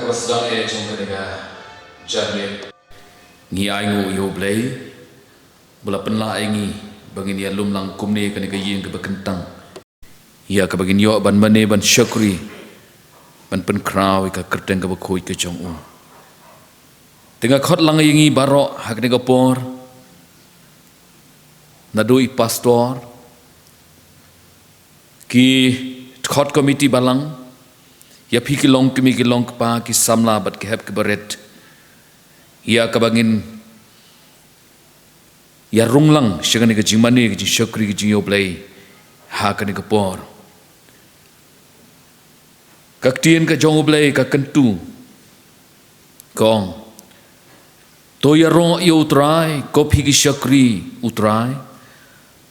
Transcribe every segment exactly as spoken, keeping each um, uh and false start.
Ka sdang eh jong kane ka janmiet. Ngi ainguh ïa U Blei ba la pynlah ïa ngi ba ngin ïalum lang kumne ha kane ka ïing kaba kyntang, ïa kaba ngin ïoh ban mane ban shakri, ban pynkhraw ïa ka kyrteng kaba khuid ka jong U. Te nga khot lang ïa ngi baroh ha kane ka por, naduh i pastor, ki dkhot komiti balang, ïa phi ki longkmie ki longkpa, ki samla bad ki hep ki barit, ïa kaba ngin ïa rung lang sha kane ka jingmane, ka jingshakri, ka jingïa U Blei ha kane ka por. Ka ktien ka jong U Blei ka kyntu, ka ong: To ïaroh ïa U Trai, ko phi ki shakri U Trai.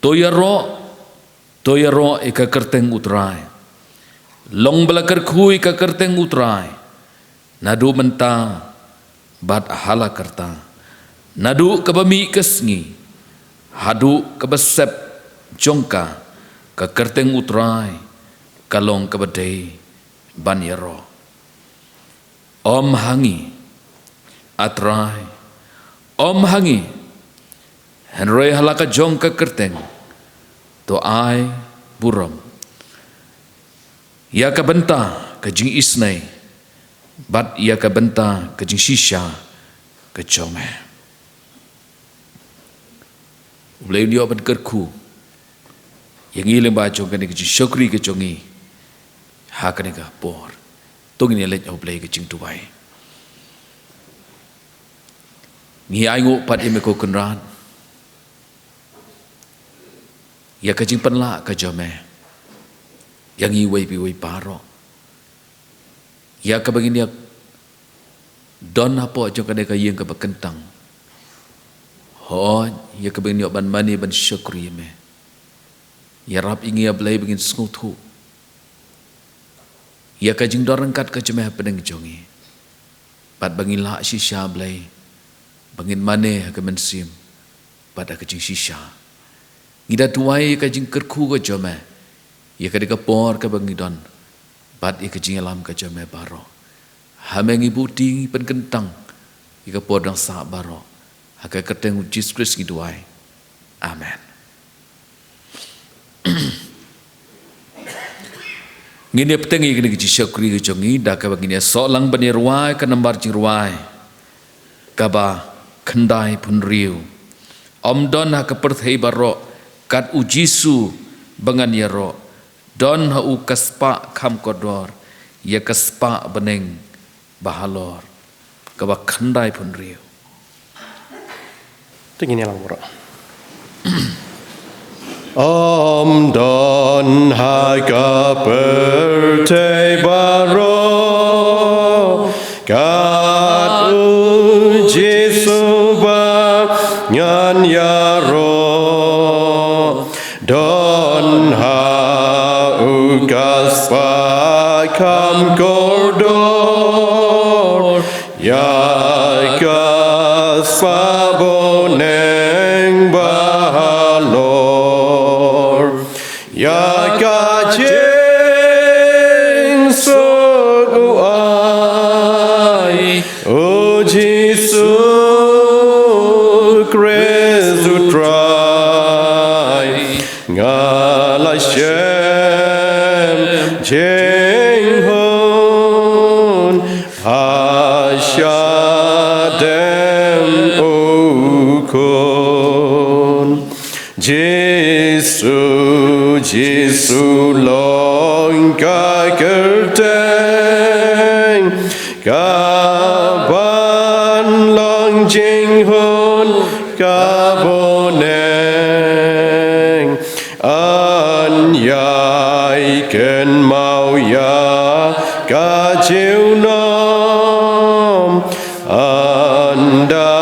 To ïaroh, to ïaroh ïa ka kyrteng U Trai. Long ba la kyrkhu ïa ka kyrteng U Trai naduh mynta bad ha la karta, naduh kaba mih ka sngi haduh kaba sep jong ka. Ka kyrteng U Trai ka long kaba dei ban ïaroh. Ym ha ngi, A Trai, ym ha ngi, hynrei ha la ka jong ka kyrteng to ai burom ïa ka bynta ka jingisynei bad ïa ka bynta ka jingshisha ka jong me. U Blei un ïoh ban kyrkhu ïa ngi lyngba jong kane ka jingshakri ka jong ngi ha kane ka por. To ngin ïa leit ha U Blei ka jingduwai. Ngi ainguh pat ïa me ko Kynrad, ïa ka jingpynlah ka jong me ïa ngi wei pa wei baroh, ïa kaba ngin ïa don hapoh jong kane ka ïing kaba kyntang. Hooid, ïa kaba ngin ïoh ban mane ban shakri ïa me. Ïarap ïa ngi, A Blei, ba ngin sngewthuh ïa ka jingdon ryngkat ka jong me hapdeng jong ngi, bad ba ngin lah shisha, A Blei, ba ngin mane ha ka mynsiem bad ha ka jingshisha. Ngi da duwai ïa ka jingkyrkhu ka jong me ïa kane ka por kaba ngi don, bad ïa ka jingïalam ka jong me baroh. Ha me ngi buh ti, ngi pynkyntang ïa ka por dang sah baroh. Ha ka kyrteng U Jisu Khrist ngi duwai. Amen. Ngin ïa bteng ïa kane ka jingshakri ka jong ngi da kaba ngin ïa soh lang ban ïa rwai ka nambar jingrwai kaba khyndaiphew hynriew. Ym don ha ka pyrthei baroh kat U Jisu ba ngan ïaroh. Don ha u ka spah kham kordor, ïa ka spah bneng ba halor, kaba khyndaiphew hynriew. Te ngin ïa lang baroh. Ym don ha ka pyrthei baroh kat U Jisu ba ngan ïaroh. Don ha u ka spah kham kordor, ïa ka spah bneng ba halor. Ïa ka jingsuk u ai, U Jisu Khrist U Trai. Nga la shem jinghun ha shadem u khun. Jisu, Jisu long ka kyrteng kaban long jinghun ka bneng. Yn ïai kynmaw ïa ka junom, ynda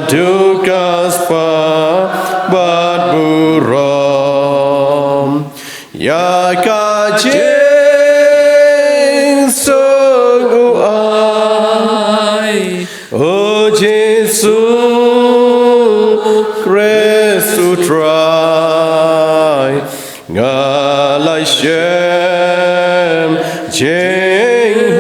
duh ka spah bad burom. Ïa ka jingsuk u ai, U Jisu Khrist U Trai. Nga la shem jinghun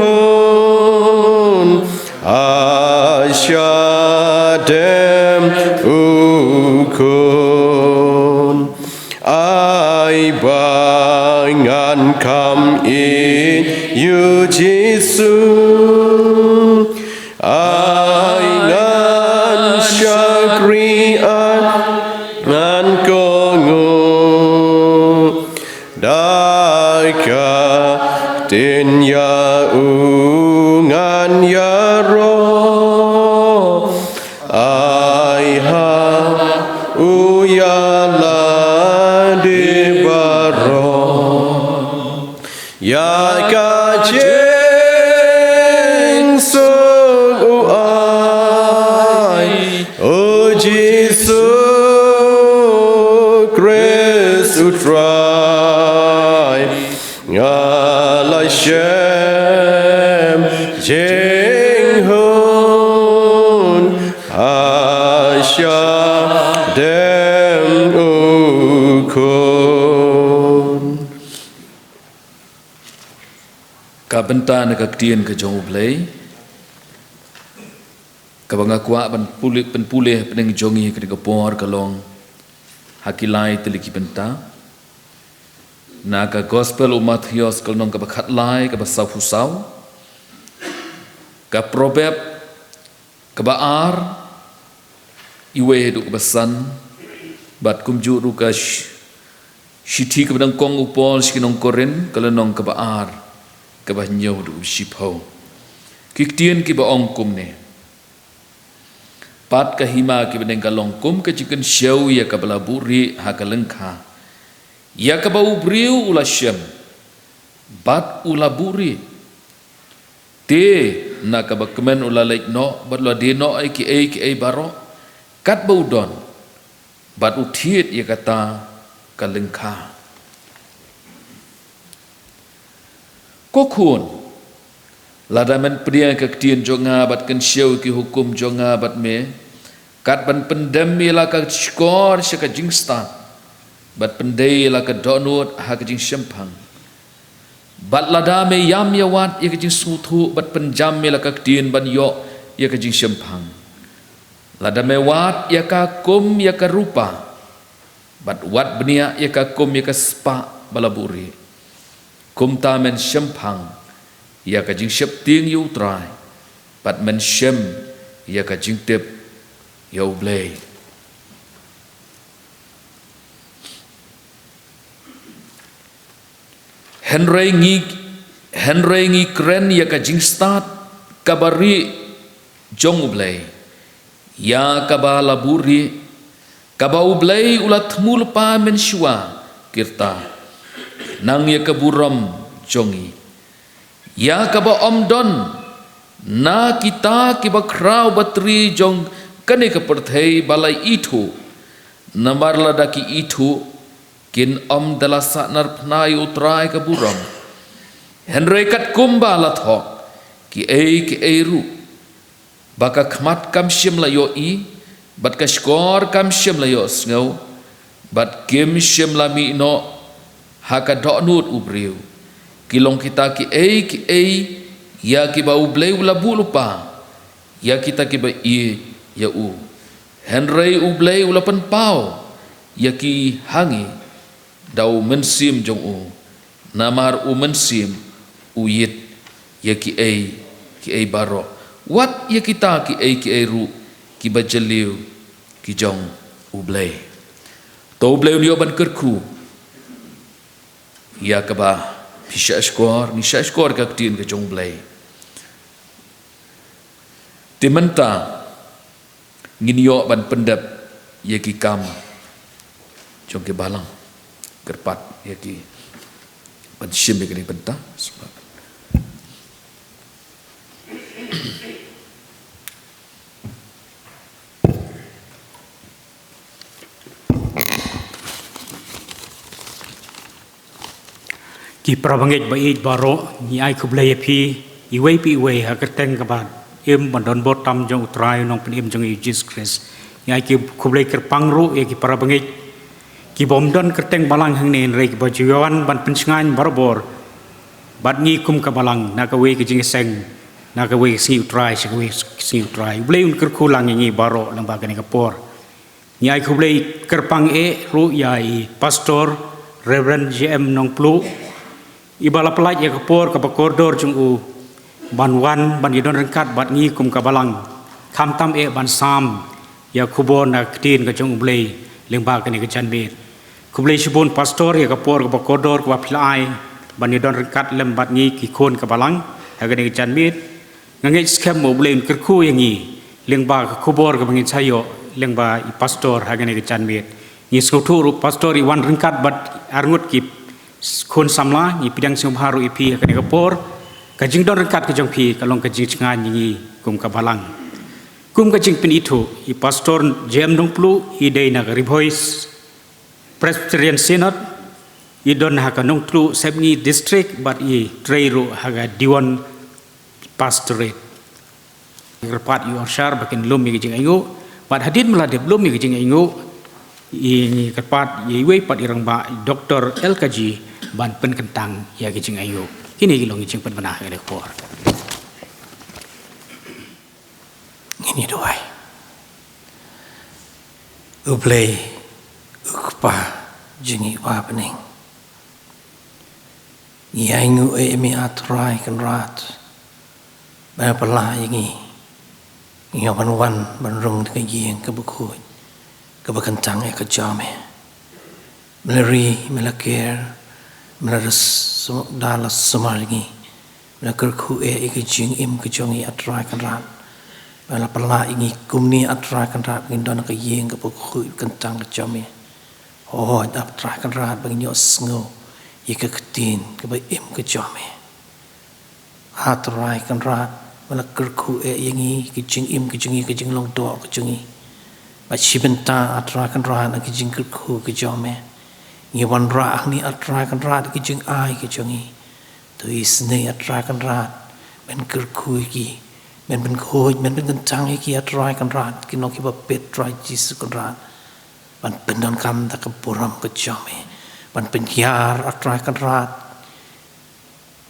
Ba ngan kham ïeit ïa u Jisu, ai ngan shakri, ai ngan kohnguh da ka ktien, ïa u ngan ïaroh. Ai ha u ïa lade baroh, ïa ka jingsuk u ai, u Jisu Khrist u Trai. Nga la shem jinghun ha shadem u Khun. Ka bynta na ka ktien ka jong U Blei kaba nga kwah ban pule, pynpule hapdeng jong ngi ha kane ka por ka long ha ki lai tylli ki bynta. Na ka Gospel u Mathaios ka lynnong kaba khatlai, kaba sawphew saw. Ka Proverb kaba ar, iwei haduh kaba san, bad kumjuh ruh ka sh-, shithi kaba nyngkong u Paul sha ki nong Korinth, ka lynnong kaba ar, kaba hynñiew haduh kaba shiphew. Ki ktien kiba ong kumne: Pat ka hima kiba dang ka long kum ka jingkynshew ïa kaba la buhrieh ha ka lyngkha, ïa kaba u briew u la shem bad u la buhrieh. Te na kaba kmen u la leit noh bad u la die noh ïa kiei kiei baroh katba u don, bad u thied ïa kata ka lyngkha. Ko khun, lada men pdiang ïa ka ktien jong nga bad kynshew ïa ki hukum jong nga bad me, kat ban pyndem ïa la ka shkor sha ka jingstad, bad pyndei ïa la ka dohnud ha ka jingshemphang, bad lada me ïam ïa wat ïa ka jingsngewthuh bad pynjam ïa la ka ktien ban ïoh ïa ka jingshemphang, lada me wad ïa ka kum ïa ka rupa, bad wad bniah ïa ka kum ïa ka spah ba la buhrieh, kumta men shemphang ïa ka jingsheptieng ïa U Trai, bad men shem ïa ka jingtip ïa U Blei. Hynrei ngi, hynrei ngi kren ïa ka jingstad kaba rieh jong U Blei, ïa kaba la buhrieh, kaba U Blei u la thmu lypa mynshuwa ki rta, nang ïa ka burom jong ngi, ïa kaba ym don na kita kiba khraw batri jong kane ka pyrthei ba la ithuh. Namar lada ki ithuh, kin ym da la sahnarphna ïa U Trai ka burom. Hynrei katkum ba la thoh, kiei kiei ruh ba ka khmat kam shym la ïohi, bad ka shkor kam shym la ïohsngew, bad kim shym la mih noh ha ka dohnud u briew, ki long kita kiei kiei ïa kiba U Blei u la buh lypa ïa kita kiba ïeit ïa u. Hynrei U Blei u la pynpaw ïa ki ha ngi da U Mynsiem jong u, namar U Mynsiem u ïeit ïa kiei kiei baroh, wat ïa kita kiei kiei ruh kiba jylliew ki jong U Blei. To U Blei un ïoh ban kyrkhu ïa kaba phi shah shkor, ngi shah shkor ka ktien ka jong U Blei. Te mynta ngin ïoh ban pyndep ïa ki kam jong ki balang. Kyrpad ïa ki ban shim ïa kane ka bynta. Ki parabangeit ba ïeit baroh, ngi ai khublei ïa phi iwei pa iwei ha ka kyrteng kaba im bad donbor tam jong U Trai U Nongpynim jong ngi U Jisu Khrist. Ngi ai ki khublei kyrpang ruh ïa ki parabangeit kiba ym don kyrteng balang hangne, hynrei kiba ju ïawan ban pynshngaiñ barabor bad ngi kum ka balang na kawei ka jingïaseng, na kawei ka sngi U Trai sha kawei ka sngi U Trai. U Blei un kyrkhu lang ïa ngi baroh lyngba kane ka por. Ngi ai khublei kyrpang eh ruh ïa i Pastor Reverend J M Nongpluh, iba la pyllait ïa ka por kaba kordor jong u ban wan ban ïadon ryngkat bad ngi kum ka balang, khamtam eh ban sam ïa ka khubor na ka ktien ka jong U Blei lyngba kane ka janmiet. Khublei shibun Pastor ïa ka por kaba kordor kaba phi la ai ban ïadon ryngkat lem bad ngi ki khun ka balang ha kane ka janmiet. Nga ngeit skhem U Blei un kyrkhu ïa ngi lyngba ka khubor kaba ngin sa ïoh lyngba i Pastor ha kane ka janmiet. Ngi sngewthuh ruh Pastor i wan ryngkat bad arngut ki khun samla, ngi pdiang sngewbha ruh ïa phi ha kane ka por. Ka jingdon ryngkat ka jong phi ka long ka jingjngai ïa ngi kum ka balang. Kum ka jingpynithuh, i Pastor J M Nongpluh i dei na ka Ri Bhoi Presbyterian Synod, i don ha ka Nongtluh Sepngi District bad i trei ruh ha ka Dewan Pastorate. Kyrpad ïa u Orshar ba kin lum ïa ka jingainguh, bad hadien ba la dep lum ïa ka jingainguh, ngi kyrpad ïa iwei pat i rangbah Doctor L K G ban pynkyntang ïa ka jingainguh. Kine ki long ki jingpynbna ha kane ka por. Ngin ïa duwai. U Blei, U Kpa jong ngi uba ha bneng, ngi ainguh ïa me A Trai Kynrad ba me la pyllait ïa ngi, ngi ïoh ban wan ban rung ha ka ïing kaba khuid kaba kyntang eh ka jong me. Me la ri, me la ker, me la da sum-, da la sumar ïa ngi, me la kyrkhu eh ïa ka jingim ka jong ngi A Trai Kynrad. Me la pyllait ïa ngi kumne A Trai Kynrad ba ngin don ha ka ïing kaba khuid kyntang ka jong me. Hooid A Trai Kynrad ba ngin ïohsngew ïa ka ktien kaba im ka jong me. A Trai Kynrad, me la kyrkhu eh ïa ngi, ka jingim ka jong ngi, ka jinglong doh ka jong ngi. Bad shi bynta A Trai Kynrad na ka jingkyrkhu ka jong me, ngi wanrah hangne A Trai Kynrad ka jingai ka jong ngi. To isynei A Trai Kynrad, men kyrkhu ïa ki, men pynkhuid, men pynkyntang ïa ki A Trai Kynrad, kin long kiba bit Trai Jisu Kynrad. Ban pyndonkam da ka burom ka jong me, ban pynhiar A Trai Kynrad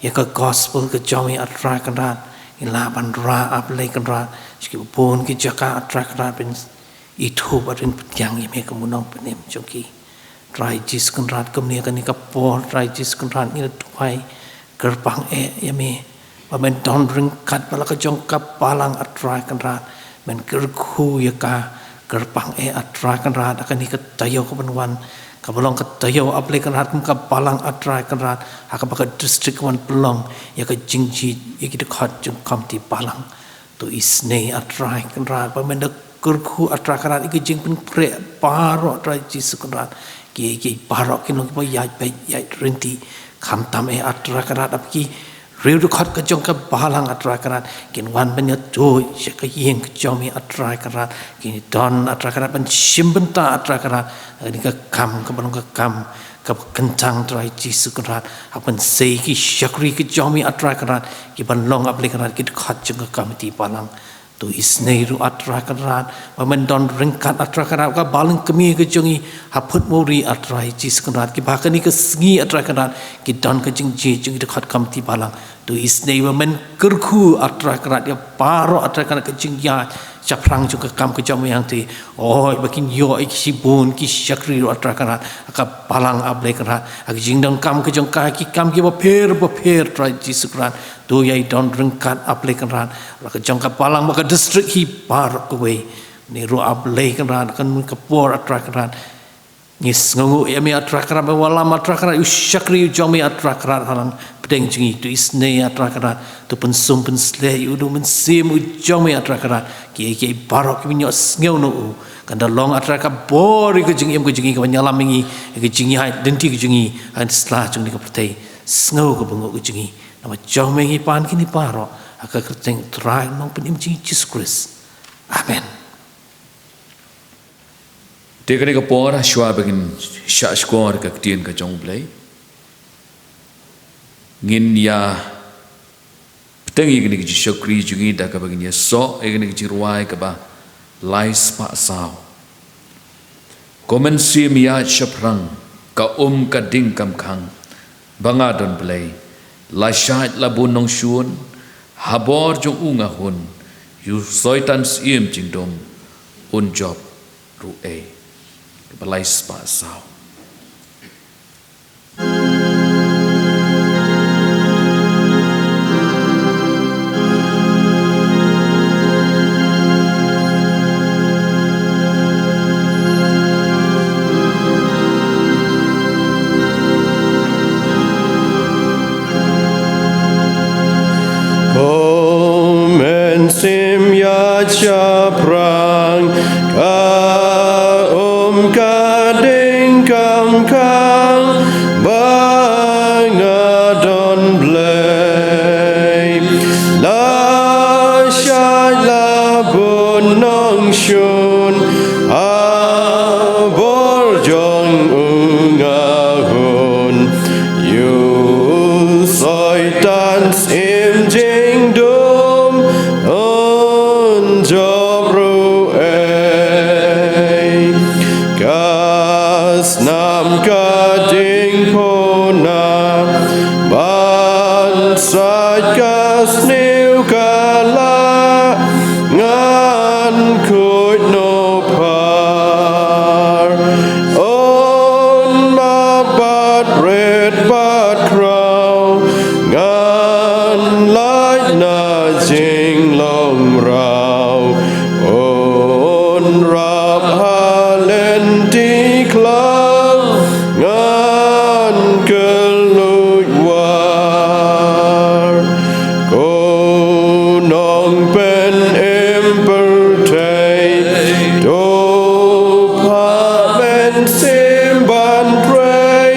ïa ka gospel ka jong me A Trai Kynrad. Ngi lah ban rah A Blei Kynrad sha ki bun ki jaka A Trai Kynrad, ban ithuh bad ban pyntiang ïa me kum u nongpynim jong ki. Trai Jisu Kynrad, kumne kane ka por Trai Jisu Kynrad ngi la duwai, kyrpang eh ïa me ba men don ryngkat bad la ka jong ka balang A Trai Kynrad. Men kyrkhu ïa ka, kyrpang eh A Trai Kynrad, ha kane ka taïew kaban wan, kaba long ka taïew A Blei Kynrad kum ka balang A Trai Kynrad, ha kaba ka district kaban pynlong ïa ka jingjied ïa ki dkhot jong ka komiti balang. To isynei A Trai Kynrad ba men da kyrkhu A Trai Kynrad ïa ka jingpynpra baroh Trai Jisu Kynrad, ki, ki baroh kin long kiba ïaid beit ïaid ryntih, khamtam eh A Trai Kynrad, haba ki riew dkhot ka jong ka balang A Trai Kynrad kin wan ban ïathuh sha ka ïing ka jong me A Trai Kynrad, kin don A Trai Kynrad ban shim bynta A Trai Kynrad ha kane ka kam kaba long ka kam kaba kyntang Trai Jisu Kynrad, ha ban sei ki shakri ka jong me A Trai Kynrad, kiban long A Blei Kynrad ki dkhot jong ka komiti balang. To isynei ruh A Trai Kynrad ba men don ryngkat A Trai Kynrad ka balang kmie ka jong ngi ha Phutmawri A Trai Jisu Kynrad, kiba ha kane ka sngi A Trai Kynrad ki don ka jingjied jong ki dkhot komiti balang. To isynei ba men kyrkhu A Trai Kynrad ïa baroh A Trai Kynrad ka jingïaid shaphrang jong ka kam ka jong me hangtei. Hooid ba kin ïoh ïa ki shibun ki shakri ruh A Trai Kynrad ha ka balang A Blei Kynrad, ha ka jingdonkam ka jong ka, ki kam kiba pher bapher Trai Jisu Kynrad. To ïa don ryngkat A Blei Kynrad, la ka jong ka balang bad ka district hi baroh kawei. Ngi ruh A Blei Kynrad, ha kane ka por A Trai Kynrad, ngi sngewnguh ïa me A Trai Kynrad, ba wallam A Trai Kynrad ïa u shakri u jong me A Trai Kynrad ha lang pdeng jong ngi. To isynei A Trai Kynrad, to pynsum pynsleh ïa u Duh Mynsiem u jong me A Trai Kynrad, kiei kiei baroh kiban ïohsngew na u, kan da long A Trai ka bor ïa ka jingim ka jong ngi, kaban ïalam ïa ngi ïa ka jingïaid lynti ka jong ngi ha sla jong kane ka pyrthei. Sngew ka bynguh ka jong ngi, namar jong me ngi pan kine baroh, ha ka kyrteng Trai Nongpynim jong ngi Jisu Khrist. Amen. Te kane ka por, shuwa ba ngin shah shkor ka ktien ka jong U Blei, ngin ïa bteng ïa kane ka jingshakri jong ngi da kaba ngin ïasoh ïa kane ka jingrwai kaba lai spah saw. Ko Mynsiem ïaid shaphrang, ka um ka ding kam khang, ba nga don Blei, la shait la bun nongshun ha bor jong u nga hun, ïa u Soitan Syiem jingdum un jop ruh ei. Kaba lai spah saw. ka ding pona, ban sait ka sniew ka la, ngan khuid noh phar. Un map bad rit bad khraw, ngan lait na jinglong raw. Un rap ha lynti khlaw, ngan kylluid war. Ko Nongpynim pyrthei, to phah mynsiem ban trei,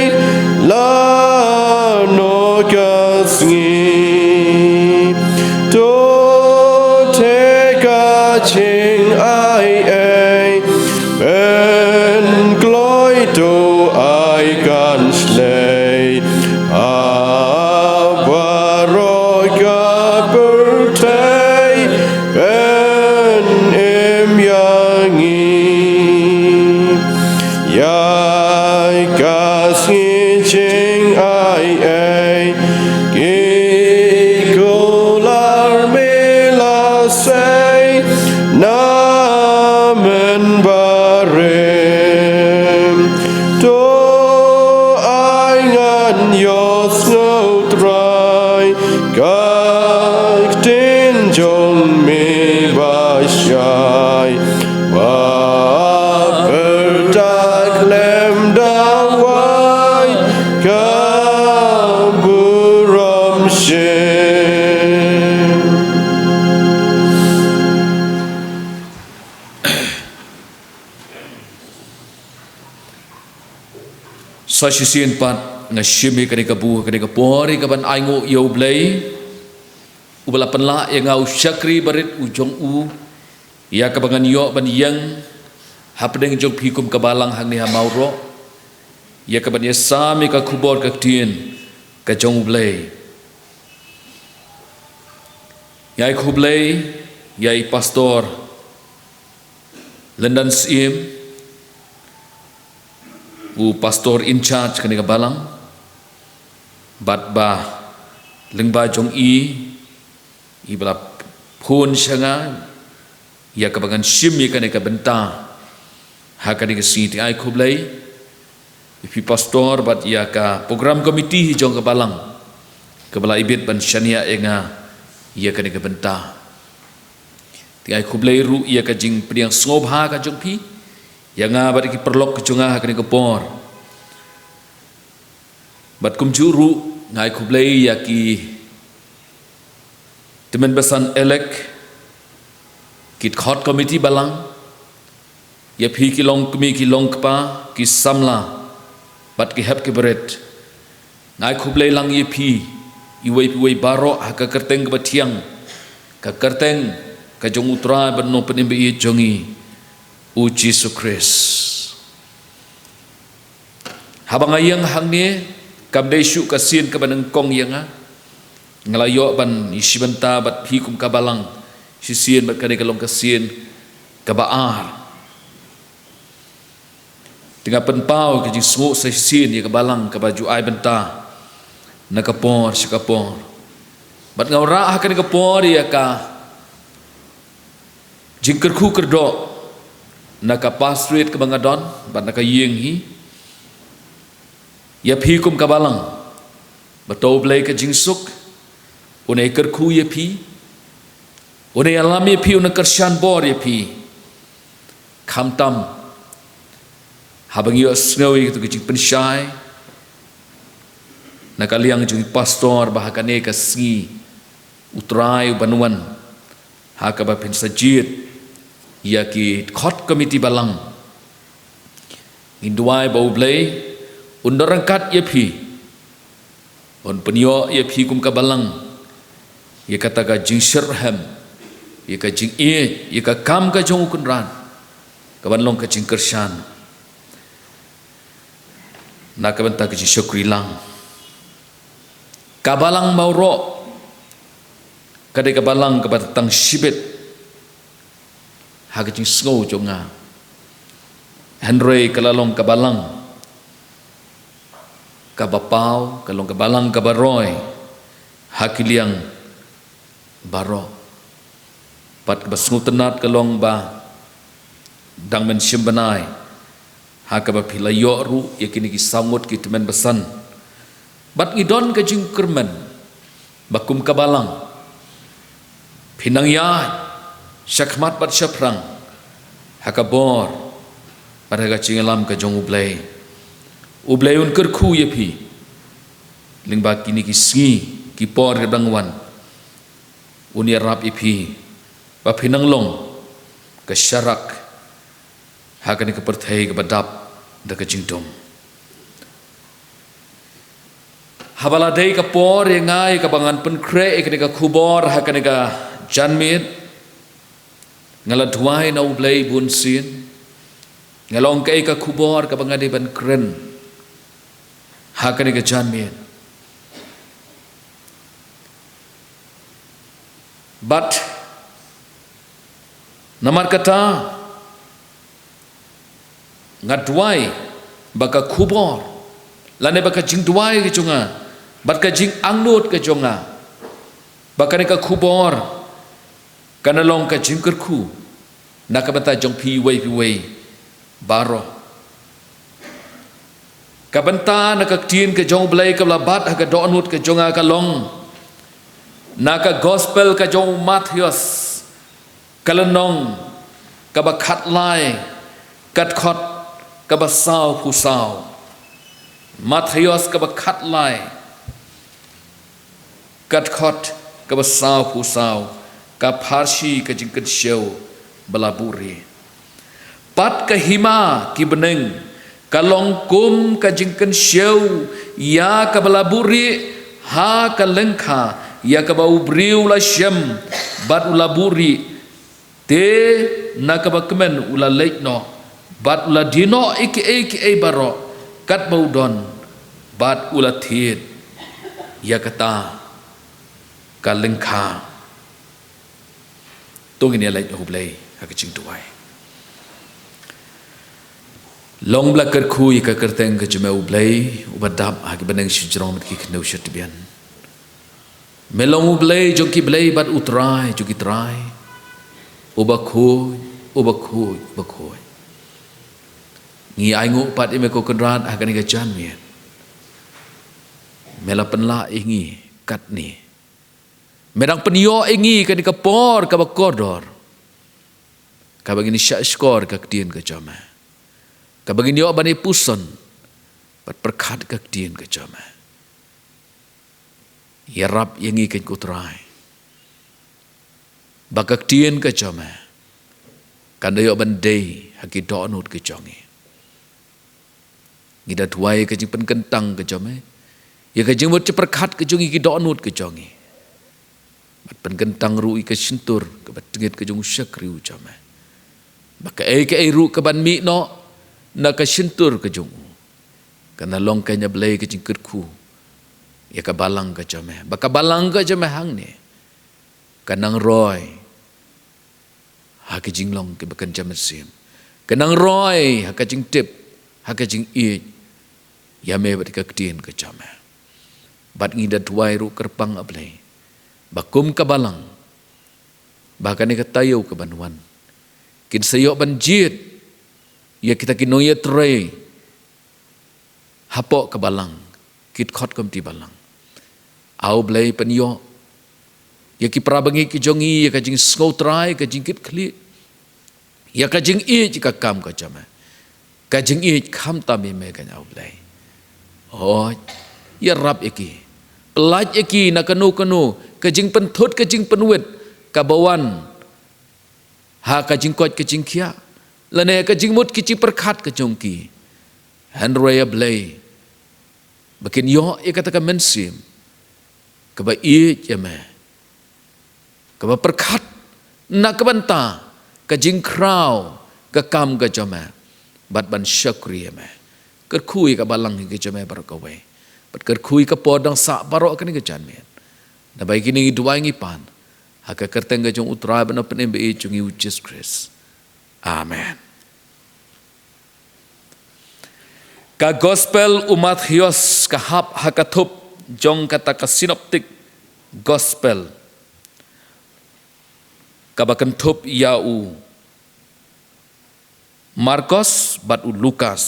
la noh ka sngi. To theh ka jingai ei, pynkloi to ai kan shlei. Ha baroh ka pyrthei, pynim ïa ngi. Ïa ka sngi jingai ei, ki kular me la sei, na mynbarim. To ai ngan ïohsngew Trai, ka ktien jong me ba shai, ba pyrta khlem da wai, ka burom shisien. Sa shisien pat nga shim ïa kane ka bor, kane ka por, ïa kaban ainguh ïa U Blei, uba la pynlah ïa nga u shakri barit u jong u, ïa kaba ngan ïoh ban ïeng hapdeng jong phi kum ka balang hangne ha Mawroh, ïa kaban ïasam ïa ka khubor ka ktien ka jong U Blei. Nga ai khublei ïa i Pastor Lyndan Syiem, u pastor in charge kane ka balang, bad ba lyngba jong i, i ba la phone sha nga, ïa kaba ngan shim ïa kane ka bynta ha kane ka sngi. Te nga ai khublei ïa phi pastor bad ïa ka program committee hi jong ka balang, kaba la ibit ban shaniah ïa nga ïa kane ka bynta. Te nga ai khublei ruh ïa ka jingpdiang sngewbha ka jong phi ïa nga bad ïa ki paralok ka jong nga ha kane ka por. Bad kumjuh ruh nga ai khublei ïa ki tymmen basan elek, ki dkhot committee balang, ïa phi ki longkmie ki longkpa, ki samla bad ki hep ki barit. Nga ai khublei lang ïa phi iwei pa iwei baroh ha ka kyrteng kaba thiang, ka kyrteng ka jong U Trai bad Nongpynim ba ïeit jong ngi, U Jisu Khrist. Haba nga ïeng hangne, kam dei shuh ka sien kaba nyngkong ïa nga. Nga la ïoh ban ïashim bynta bad phi kum ka balang shisien, bad kane ka long ka sien kaba ar. Te nga pynpaw ka jingsngew sa shisien ïa ka balang kaba ju ai bynta na ka por sha ka por. Bad nga wanrah ha kane ka por ïa ka jingkyrkhu kyrdoh na ka pastorate kaba nga don bad na ka ïing hi, ïa phi kum ka balang, ba to U Blei ka jingsuk un ïakyrkhu ïa phi, un ïalam ïa phi, un kyrshan bor ïa phi. Khamtam haba ngi ïohsngew ïa kito ki jingpynshai na ka liang jong i pastor ba ha kane ka sngi U Trai u ban wan ha kaba phin sa jied ïa ki dkhot committee balang. Ngin duwai ba U Blei un don ryngkat ïa phi, un pynïoh ïa phi kum ka balang ïa kata ka jingshitrhem, ïa ka jingïeit, ïa ka kam ka jong U Kynrad, ka ban long ka jingkyrshan na ka bynta ka jingshakri lang. Ka balang Mawroh ka dei ka balang kaba tang shibit ha ka jingsngew jong nga. Hynrei ka la long ka balang kaba paw, ka long ka balang kaba roi ha ki liang baroh. Bad kaba sngewtynnat ka long ba dang men shim bnai ha kaba phi la ïoh ruh ïa kine ki saw ngut ki tymmen basan. Bad ngi don ka jingkyrmen ba kum ka balang phin nang ïaid shakhmat bad shaphrang ha ka bor bad ha ka jingïalam ka jong U Blei. U Blei un kyrkhu ïa phi lyngba kine ki sngi ki por kiba dang wan. Un ïarap ïa phi ba phin nang long ka sharak ha kane ka pyrthei kaba dap da ka jingdum. Haba la dei ka por ïa nga ïa kaba ngan pynkhreh ïa kane ka khubor ha kane ka janmiet, nga la duwai na U Blei bunsien. Nga la ong kaei ka khubor kaba nga dei ban kren ha kane ka janmiet. Bad namar kata nga duwai ba ka khubor lane ba ka jingduwai ka jong nga bad ka jingangnud ka jong nga ba kane ka khubor kan long ka jingkyrkhu na ka bynta jong phi iwei pa iwei baroh. Ka bynta na ka ktien ka jong U Blei kaba la bat ha ka dohnud ka jong nga ka long na ka gospel ka jong u Mathaios, ka lynnong kaba khatlai, ka dkhot kaba sawphew saw. Mathaios kaba khatlai, ka dkhot kaba sawphew saw. Ka pharshi ka jingkynshew ba la buhrieh. Pat ka hima ki bneng ka long kum ka jingkynshew ïa kaba la buhrieh ha ka lyngkha ïa kaba u briew u la shem bad u la buhrieh. Te na kaba kmen u la leit noh bad u la die noh ïa kiei kiei baroh katba u don bad u la thied ïa kata ka lyngkha. To ngin ïa leit ha U Blei ha ka jingduwai. Long ba la kyrkhu ïa ka kyrteng ka jong me U Blei uba dap ha ki bneng shajrong bad ki khyndew shatbian. Me long U Blei jong ki blei bad U Trai jong ki trai. Uba khuid, uba khuid, uba khuid. Ngi ainguh pat ïa me ko Kynrad ha kane ka janmiet. Me la pynlah ïa ngi katne. Me dang pynïoh ïa ngi kane ka por kaba kordor, kaba ngin ïa shahshkor ka ktien ka jong me, kaba ngin ïoh ban ïa puson bad pyrkhat ka ktien ka jong me. Ïarap ïa ngi ko Trai ba ka ktien ka jong me kan da ïoh ban dei ha ki dohnud ka jong ngi. Ngi da duwai ka jingpynkyntang ka jong me ïa ka jingmut jingpyrkhat ka jong ngi, ki dohnud ka jong ngi. Bad pynkyntang ruh ïa ka shyntur kaba tyngeh ka jong u shakri u jong me, ba kaei kaei ruh kaban mih noh na ka shyntur ka jong u kan long ka, ïa Blei, ka jingkyrkhu ïa ka balang ka jong me, ba ka balang ka jong me hangne kan nang roi ha ka jinglong kaba kynja mynsiem, kan nang roi ha ka jingtip, ha ka jingïeit ïa me bad ka ktien ka jong me. Bad ngi da duwai ruh kyrpang, A Blei, ba kum ka balang, ba kane ka taïew kaban wan kin sa ïoh ban jied ïa kita ki nongïatrei hapoh ka balang, ki dkhot komti balang. A Blei, pynïoh ïa ki para bangeit ki jong ngi ïa ka jingsngewtrai, ka jingkitkhlieh, ïa ka jingïeit ïa ka kam ka jong me, ka jingïeit khamtam ïa me, ko A Blei. Hooid, ïarap ïa ki, pyllait ïa ki na kano kano ka jingpynthut, ka jingpynwit kaba wan ha ka jingkoit ka jingkhiah lane ka jingmut ka jingpyrkhat ka jong ki. Hynrei A Blei, ba kin ïoh ïa kata ka mynsiem kaba ïeit ïa me, kaba pyrkhat na ka bynta ka jingkhraw ka kam ka jong me bad ban shakri ïa me. Kyrkhu ïa ka balang ka jong me baroh kawei, bad kyrkhu ïa ka por dang sah baroh kane ka janmiet. Naba ïa kine ngi duwai ngi pan ha ka kyrteng ka jong U Trai bad Nongpynim ba ïeit jong ngi U Jisu Khrist. Amen. Ka Gospel u Mathaios ka hap ha ka thup jong kata ka synoptic Gospel, kaba kynthup ïa u Markos bad u Lukas.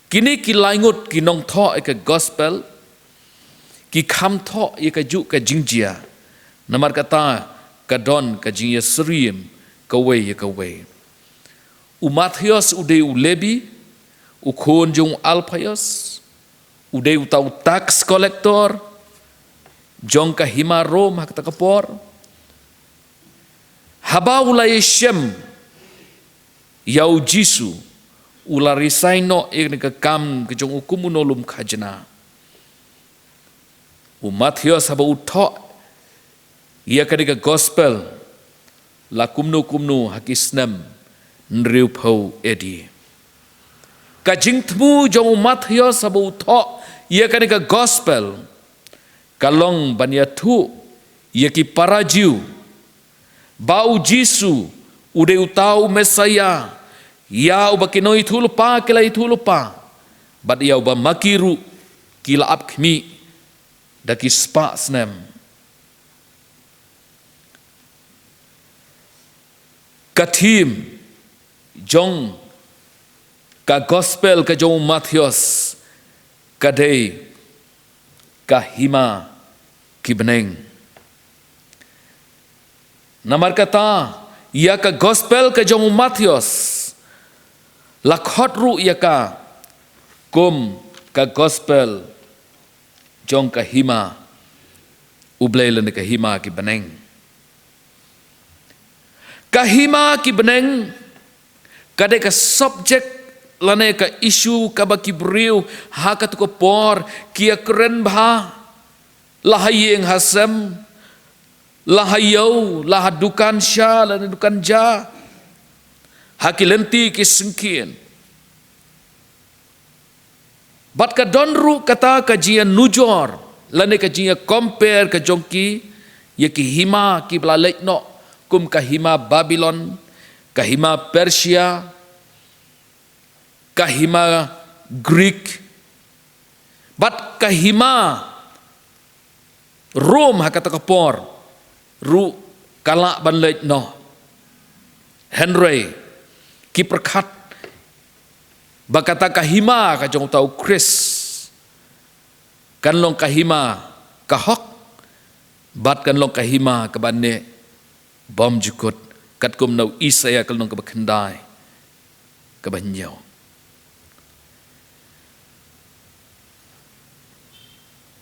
Kine ki laingut ki nongthoh ïa ka Gospel ki kham thoh ïa kajuh ka jingjia, namar kata ka don ka jingïasyriem kawei ïa kawei. U Mathaios u dei u Lebi, u khun jong u Alphaios, u dei uta u tax collector jong ka hima Rom ha kata ka por. Haba u la ïashem ïa u Jisu, u la resign noh ïa kane ka kam ka jong u kum u nonglum khajna. U Mathaios haba u thoh ïa kane ka Gospel la kumno kumno ha ki snem hynriewphew A D. Ka jingthmu jong u Mathaios haba u thoh ïa kane ka Gospel ka long ban ïathuh ïa ki para Jiw ba u Jisu u dei uta u Messaïah, ïa uba ki nongïathuhlypa ki la ïathuhlypa, bad ïa uba ma ki ruh ki la ap khmih da ki spah snem. Ka theme jong ka Gospel ka jong u Mathaios ka dei ka hima ki bneng. Namar kata, ïa ka Gospel ka jong u Mathaios la khot ruh ïa ka kum ka Gospel jong ka hima U Blei lane ka hima ki bneng. Ka hima ki bneng ka dei ka subject lane ka issue kaba ki briew ha katu ka por ki ïakren bha, la ha ïing ha sem, la ha ïew, la ha dukan sha lane dukan ja, ha ki lynti ki syngkien. Bad ka don ruh kata ka jingïanujor lane ka jingïa compare ka jong ki ïa ki hima kiba la leit noh, kum ka hima Babilon, ka hima Persia, ka hima Greek, bad ka hima Rom ha kata ka por ruh ka lah ban leit noh. Hynrei ki pyrkhat ba kata ka hima ka jong uta u Khrist kan long ka hima ka hok, bad kan long ka hima kaba neh bymjukut, katkum na u Isaïah ka lynnong kaba khyndai, kaba hynñiew.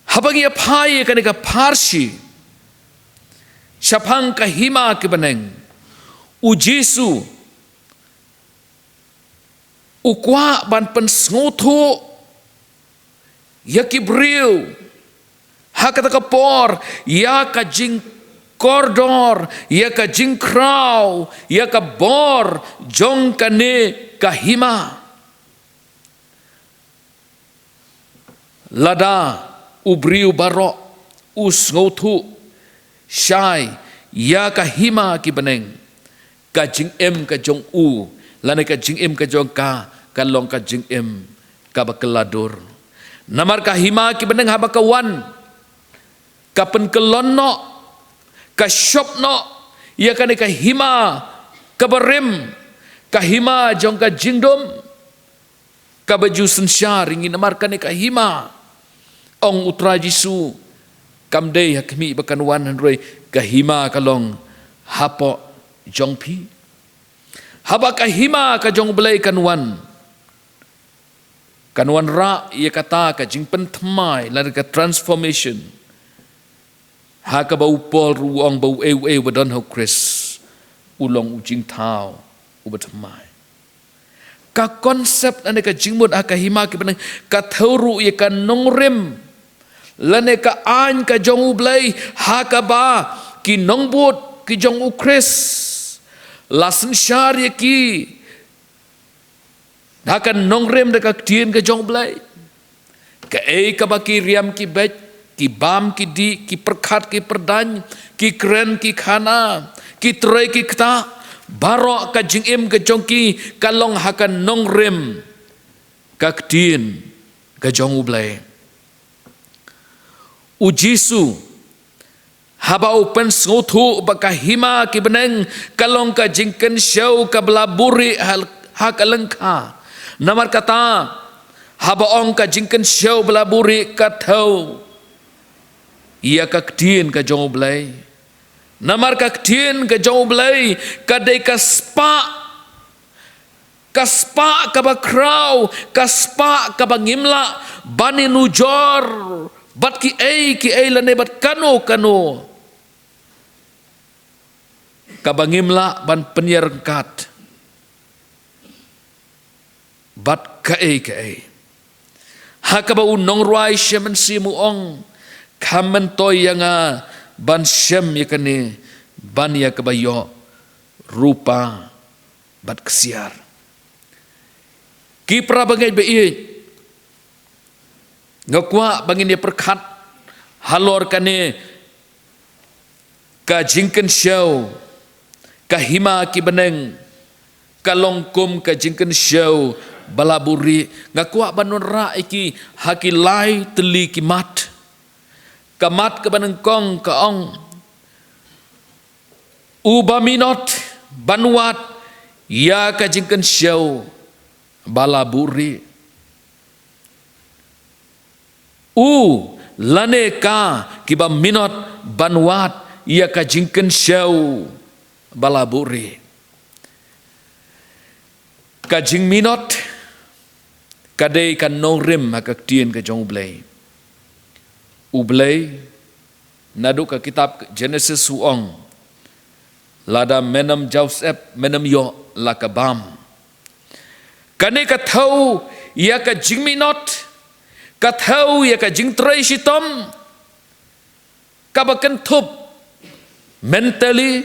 Haba ngi ïa phai ïa kane ka pharshi shaphang ka hima ki bneng, u Jisu u kwah ban pynsngewthuh ïa ki briew ha kata ka por ïa ka jingkordor, ïa ka jingkhraw, ïa ka bor jong kane ka hima. Lada u briew baroh u sngewthuh shai ïa ka hima ki bneng, ka jingim ka jong u lane ka jingim ka jong ka kan long ka jingim kaba kylla dur. Namar ka hima ki bneng haba ka wan, ka pynkyllon noh, ka shop noh ïa kane ka hima kaba rim, ka hima jong ka jingdum kaba ju synshar ïa ngi. Namar kane ka hima, ong u Trai Jisu, kam dei ha khmih ba kan wan, hynrei ka hima ka long hapoh jong phi. Haba ka hima ka jong U Blei kan wan, kan wanrah ïa kata ka jingpynthymmai lane ka transformation, ha kaba u Paul ruh u ong ba uei uei uba don ha u Khrist u long u jingthaw uba thymmai. Ka concept lane ka jingmut ha ka hima ki bneng ka thew ruh ïa ka nongrim lane ka aiñ ka jong U Blei, ha kaba ki nongbud ki jong u Khrist la synshar ïa ki ha ka nongrim da ka ktien ka jong U Blei. Kaei kaba ki riam ki beit, ki bam ki dih, ki pyrkhat ki pyrdaiñ, ki kren ki khana, ki trei ki ktah, baroh ka jingim ka jong ki ka long ha ka nongrim ka ktien ka jong U Blei. U Jisu, haba u pynsngewthuh ba ka hima ki bneng ka long ka jingkynshew kaba la buhrieh ha, ha ka lyngkha. Namar kata, haba ong ka jingkynshew ba la buhrieh ka thew ïa ka ktien ka jong U Blei. Namar ka ktien ka jong U Blei ka dei ka spah, ka spah kaba khraw, ka spah kaba ngim lah ban ïanujor bad kiei kiei lane bad kano kano kaba ngim lah ban pynïaryngkat bad kaei kaei. Ha kaba u nongrwai Shem Mynsiem u ong, kham myntoi ïa nga ban shem ïa kane ban ïa kaba ïoh rupa bad ksiar. Ki para bangeit ba ïeit, nga kwah ba ngin ïa pyrkhat halor kane ka jingkynshew, ka hima ki bneng ka long kum ka jingkynshew ba la buhrieh. Nga kwah ban wanrah ïa ki ha ki lai tylli ki mat. Ka mat kaba nyngkong ka ong, u ba minot ban wad ïa ka jingkynshew ba la buhrieh. U lane ka ki ba minot ban wad ïa ka jingkynshew ba la buhrieh. Ka jingminot ka dei ka nongrim ha ka ktien ka jong U Blei. U Blei naduh ka kitab Genesis u ong, lada men ym jaw syep, men ym ïoh la ka bam. Kane ka thew ïa ka jingminot, ka thew ïa ka jingtrei shitom kaba kynthup mentally,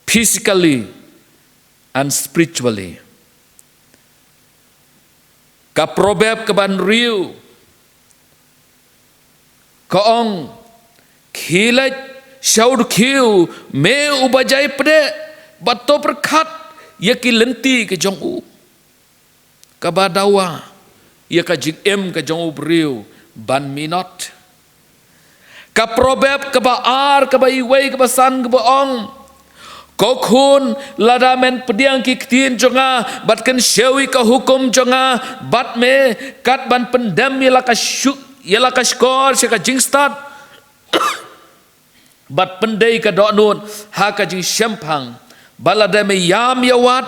physically and spiritually. Ka Proverb kaba hynriew ka ong, khie leit sha u dkhiew, me u ba jai pdeh, bad to pyrkhat ïa ki lynti ka jong u. Kaba dawa ïa ka jingim ka jong u briew ban minot. Ka Proverb kaba ar, kaba wei, kaba san, kaba ong, ko khun, lada men pdiang ki ktien jong nga bad kynshew ïa ka hukum jong nga, bad me kat ban pyndem ïa la ka shu-, ïa la ka shkor sha ka jingstad, bad pyndei ka dohnud ha ka jingshemphang, bad lada me ïam ïa wad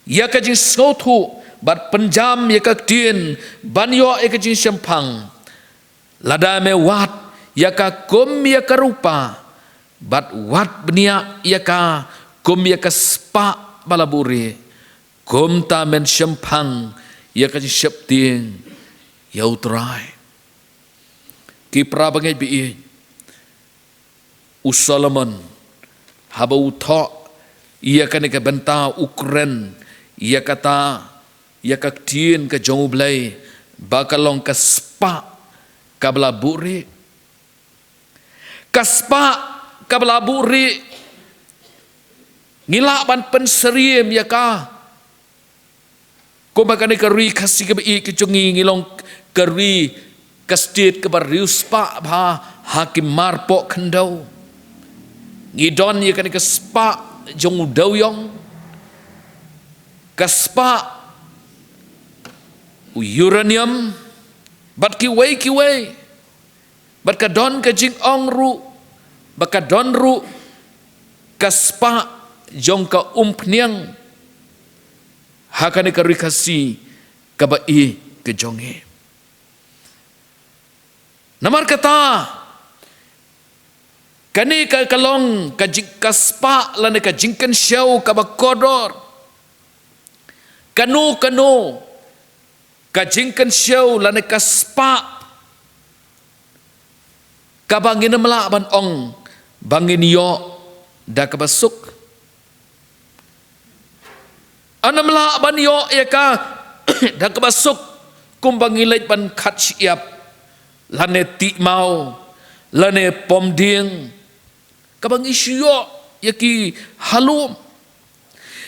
ïa ka jingsngewthuh bad pynjam ïa ka ktien ban ïoh ïa ka jingshemphang. Lada me wad ïa ka kum ïa ka rupa, bad wad bniah ïa ka kum ïa ka spah ba la buhrieh, kumta men shemphang ïa ka jingsheptieng ïa U Trai. Ki para bangeit ba ïeit, u Solomon, haba u thoh ïa kane ka bynta, u kren ïa kata, ïa ka ktien ka jong U Blei ba ka long ka spah kaba la buhrieh. Ka spah kaba la buhrieh, ngi lah ban pynsyriem ïa ka. Kumba kane ka ri Khasi kaba ïeit ka jong ngi, ngi long ka ri, ka state kaba riewspah bha ha ki marpoh khyndew. Ngi don ïa kane ka spah jong u dewiong, ka spah u uranium, bad kiwei kiwei. Bad ka don ka jingong ruh, bad ka don ruh ka spah jong ka umphniang ha kane ka ri Khasi kaba ïeit ka jong ngi. Namar kata, kane ka, ka long ka jing-, ka spah lane ka jingkynshew kaba kordor. Kano kano ka jingkynshew lane ka spah kaba ngin ym lah ban ong ba ngin ïoh da kaba suk. Ngin ym lah ban ïoh ïa ka da kaba suk kumba ngi leit ban khat shyiap, lane tih maw, lane pom dieng, kaba ngi shu ïoh ïa ki ha lum.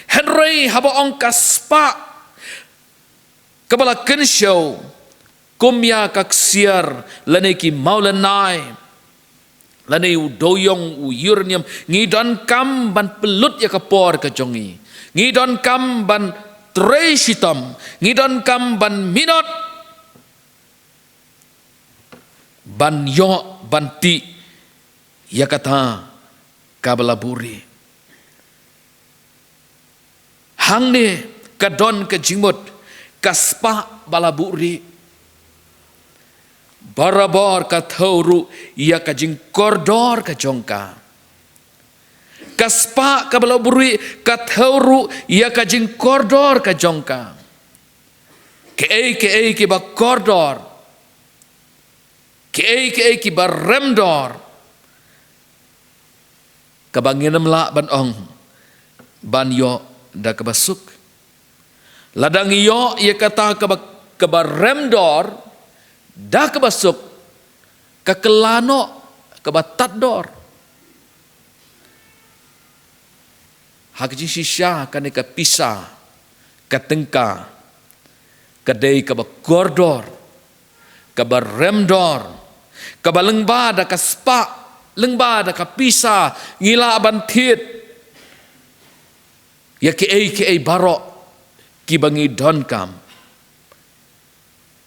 Hynrei haba ong ka spah, Kaba la kynshew, kum ïa ka ksiar, lane ki mawlynnai, lane u dewiong, u uranium, ngi donkam ban pynlut ïa ka por ka jong ngi. Ngi donkam ban trei shitom, ngi donkam ban minot, ban ïoh, ban tih ïa kata kaba la buhrieh. Hangne ka don ka jingmut, ka spah ba la buhrieh, barabor ka thew ruh ïa ka jingkordor ka jong ka. Ka spah kaba la buhrieh ka thew ruh ïa ka jingkordor ka jong ka. Kaei kaei kiba kordor, kaei kaei kiba remdor, kaba ngin ym lah ban ong ban ïoh da kaba suk. Lada ngi ïoh ïa kata kaba, kaba remdor da kaba suk, ka kylla noh kaba tad dor. Ha ka jingshisha kane ka pisa, ka tyngka, ka dei kaba kordor, kaba remdor, kaba lyngba da ka spah, lyngba da ka pisa, ngi lah ban thied ïa kiei kiei baroh kiba ngi donkam.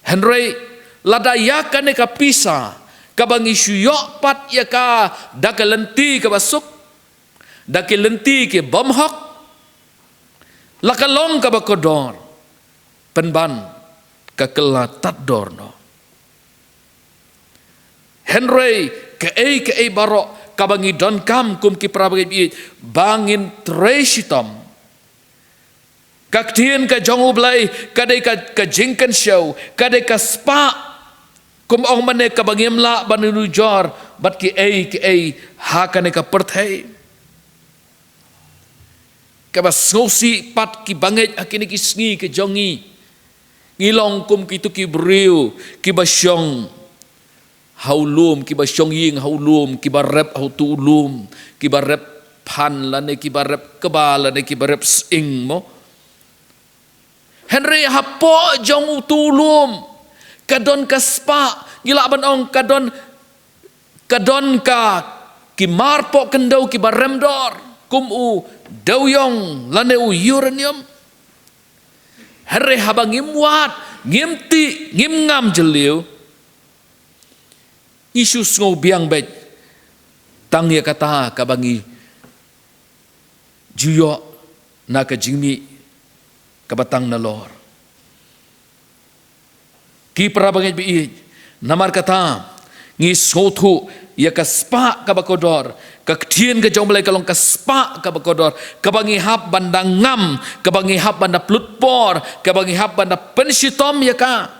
Hynrei lada ïa kane ka pisa, kaba ngi shu ïoh pat ïa ka da ka lynti kaba suk, da ki lynti ki bym hok, la ka long kaba kordor, pynban ka kylla tad dor noh. Hynrei kaei kaei baroh kaba ngi donkam kum ki para bangeit, ba ngin trei shitom. Ka ktien ka jong U Blei ka dei ka, ka jingkynshew, ka dei ka spah, kum ong mynne, kaba ngim lah ban nujor bad kiei kiei ha kane ka pyrthei. Kaba sngewsih pat, ki bangeit, ha kine ki sngi ki jong ngi, ngi long kum kito ki briew kiba shong ha u lum, kiba shong ïing ha u lum, kiba rep ha uto u lum, kiba rep phan lane kiba rep kba lane kiba rep sying mo. Hynrei hapoh jong uto u lum ka don ka spah, ngi lah ban ong ka don, ka don ka, ki marpoh khyndew kiba remdor, kum u dewiong lane u uranium. Hynrei haba ngim wad, ngim tih, ngim ngam jylliew, ngi shu sngew biang beit tang ïa kata kaba ngi ju ïoh na ka jingmih kaba tang nalor. Ki para bangeit ba ïeit, namar kata ngi sngewthuh ïa ka spah kaba kordor. Ka ktien ka jong U Blei ka long ka spah kaba kordor, kaba ngi hap ban da ngam, kaba ngi hap ban da pynlut por, kaba ngi hap ban da pynshitom ïa ka.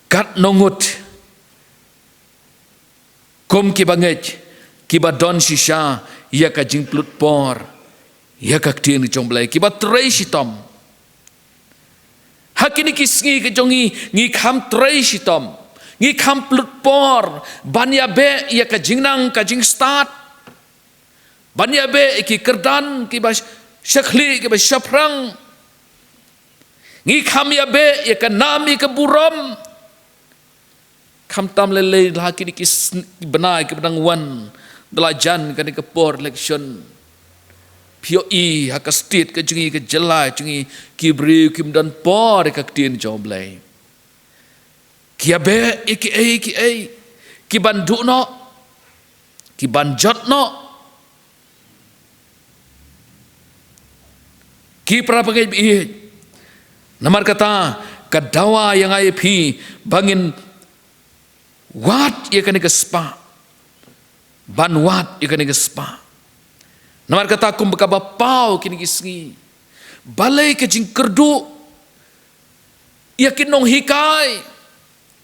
Katno ngut kum ki bangeit kiba don shisha ïa ka jingpynlut por ïa ka ktien ka jong U Blei, kiba trei shitom. Ha kine ki sngi ki jong ngi, ngi kham trei shitom, ngi kham pynlut por ban ïabeh ïa ka jingnang ka jingstad, ban ïabeh ïa ki kyrdan kiba sh-, shakli, kiba shaphrang. Ngi kham ïabeh ïa ka nam ïa ka burom. Khamtam lei lei la ha kine ki sn-, bnai kiba dang wan, da la jan kane ka por election. Phi ïohi ha ka state ka jong ngi, ka jylla jong ngi, ki briew kim don por ïa ka ktien jong U Blei. Ki ïabeh ïa kiei kiei, ki ban duh noh, ki ban jot noh. Ki para bangeit ba ïeit, namar kata ka dawa ïa nga ïa phi ba ngin wad ïa kane ka spah, ban wad ïa kane ka spah. Namar kata kum kaba paw kine ki sngi, balei ka jingkyrduh ïa ki nonghikai?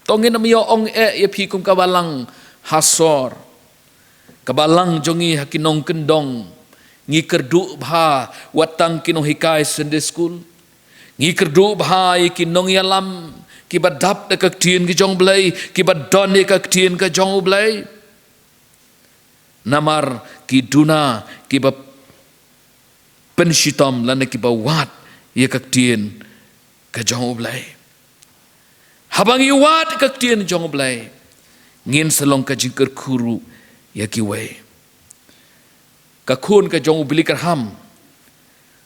To ngin ym ïoh ong eh ïa phi kum ka Balang ha sor, ka Balang jong ngi ha ki nongkyndong. Ngi kyrduh bha wat tang ki nonghikai Sunday school. Ngi kyrduh bha ïa ki nongïalam kiba dap da ka ktien ka jong U Blei, kiba don ïa ka ktien ka jong U Blei. Namar ki duna kiba pynshitom lane kiba wad ïa ka ktien ka jong U Blei. Haba ngi wad ka ktien jong U Blei, ngin sa long ka jingkyrkhu ruh ïa kiwei. Ka khun ka jong u Billy Graham,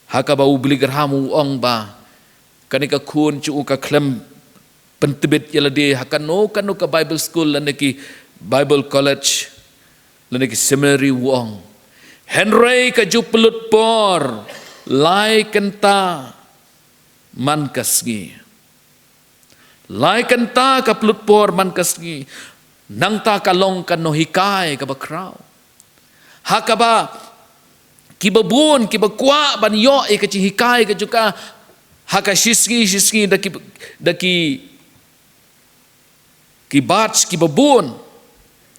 ha kaba u Billy Graham u ong ba kane ka khun jong u ka khlem pyntbit ïa lade ha kano kano ka Bible school lane ki Bible college lane ki seminary, u ong, hynrei ka ju pynlut por lai kynta man ka sngi. Lai kynta ka pynlut por man ka sngi. Nangta ka long ka nonghikai kaba khraw, ha kaba kiba bun kiba kwah ban ïoh ïa ka jinghikai ka jong ka ha ka shisngi shisngi, da ki, da ki, ki batch kiba bun,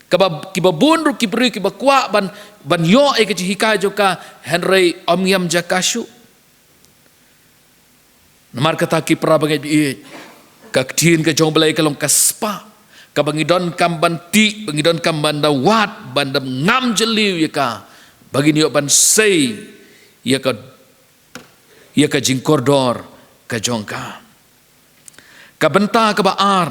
kaba kiba bun ruh ki briew kiba kwah ban, ban ïoh ïa ka jinghikai jong ka, hynrei ym ïam jaka shuh. Namar kata ki para bangeit ba ïeit, ka ktien ka jong U Blei ka long ka spah kaba ngi donkam ban tih, ba ngi donkam ban da wad, ban da ngam jylliew ïa ka, ba ngin ïoh ban sei ïa ka, ïa ka jingkordor ka jong ka. Ka bynta kaba ar,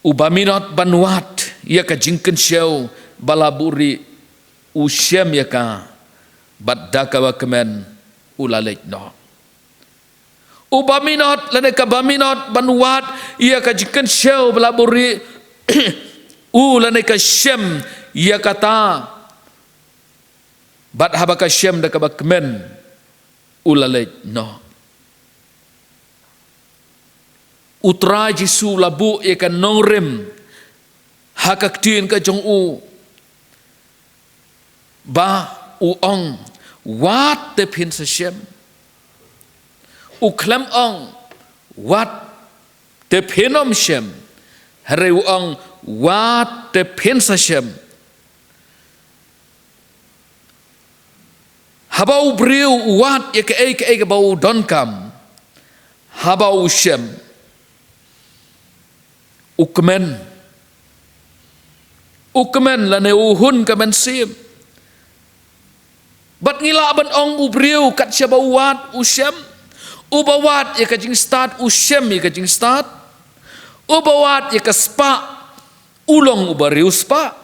uba minot ban wad ïa ka jingkynshew ba la buhrieh u shem ïa ka, bad da kaba kmen u la leit noh. Uba minot lane kaba minot ban wad ïa ka jingkynshew ba la buhrieh, u lane ka shem ïa kata, bad haba ka shem da kaba kmen u la leit noh. U Trai Jisu u la buh ïa ka nongrim ha ka ktien ka jong u, ba u ong, "Wad te phin sa shem." U khlem ong, "Wad te phin ym shem." Hynrei u ong, "Wad te phin sa shem." Haba u briew u wad ïa kaei kaei kaba u donkam, haba u shem, u kmen. U kmen lane u hun ka mynsiem. Bad ngi lah ban ong u briew kat shaba u wad u shem. Uba wad ïa ka jingstad u shem ïa ka jingstad. Uba wad ïa ka spah u long uba riewspah.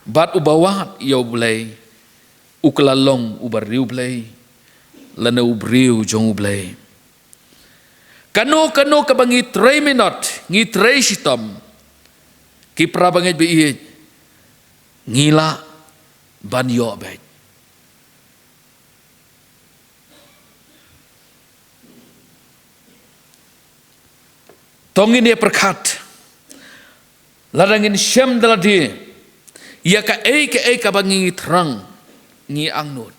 Bad uba wad ïa U Blei u kylla long uba riewblei, lane u briew jong U Blei. Kano kano kaba ngi trei minot, ngi trei shitom, ki para bangeit ba ïeit, ngi lah ban ïoh beit. To ngin ïa pyrkhat, lada ngin shem da lade ïa kaei kaei kaba ngi thrang, ngi angnud,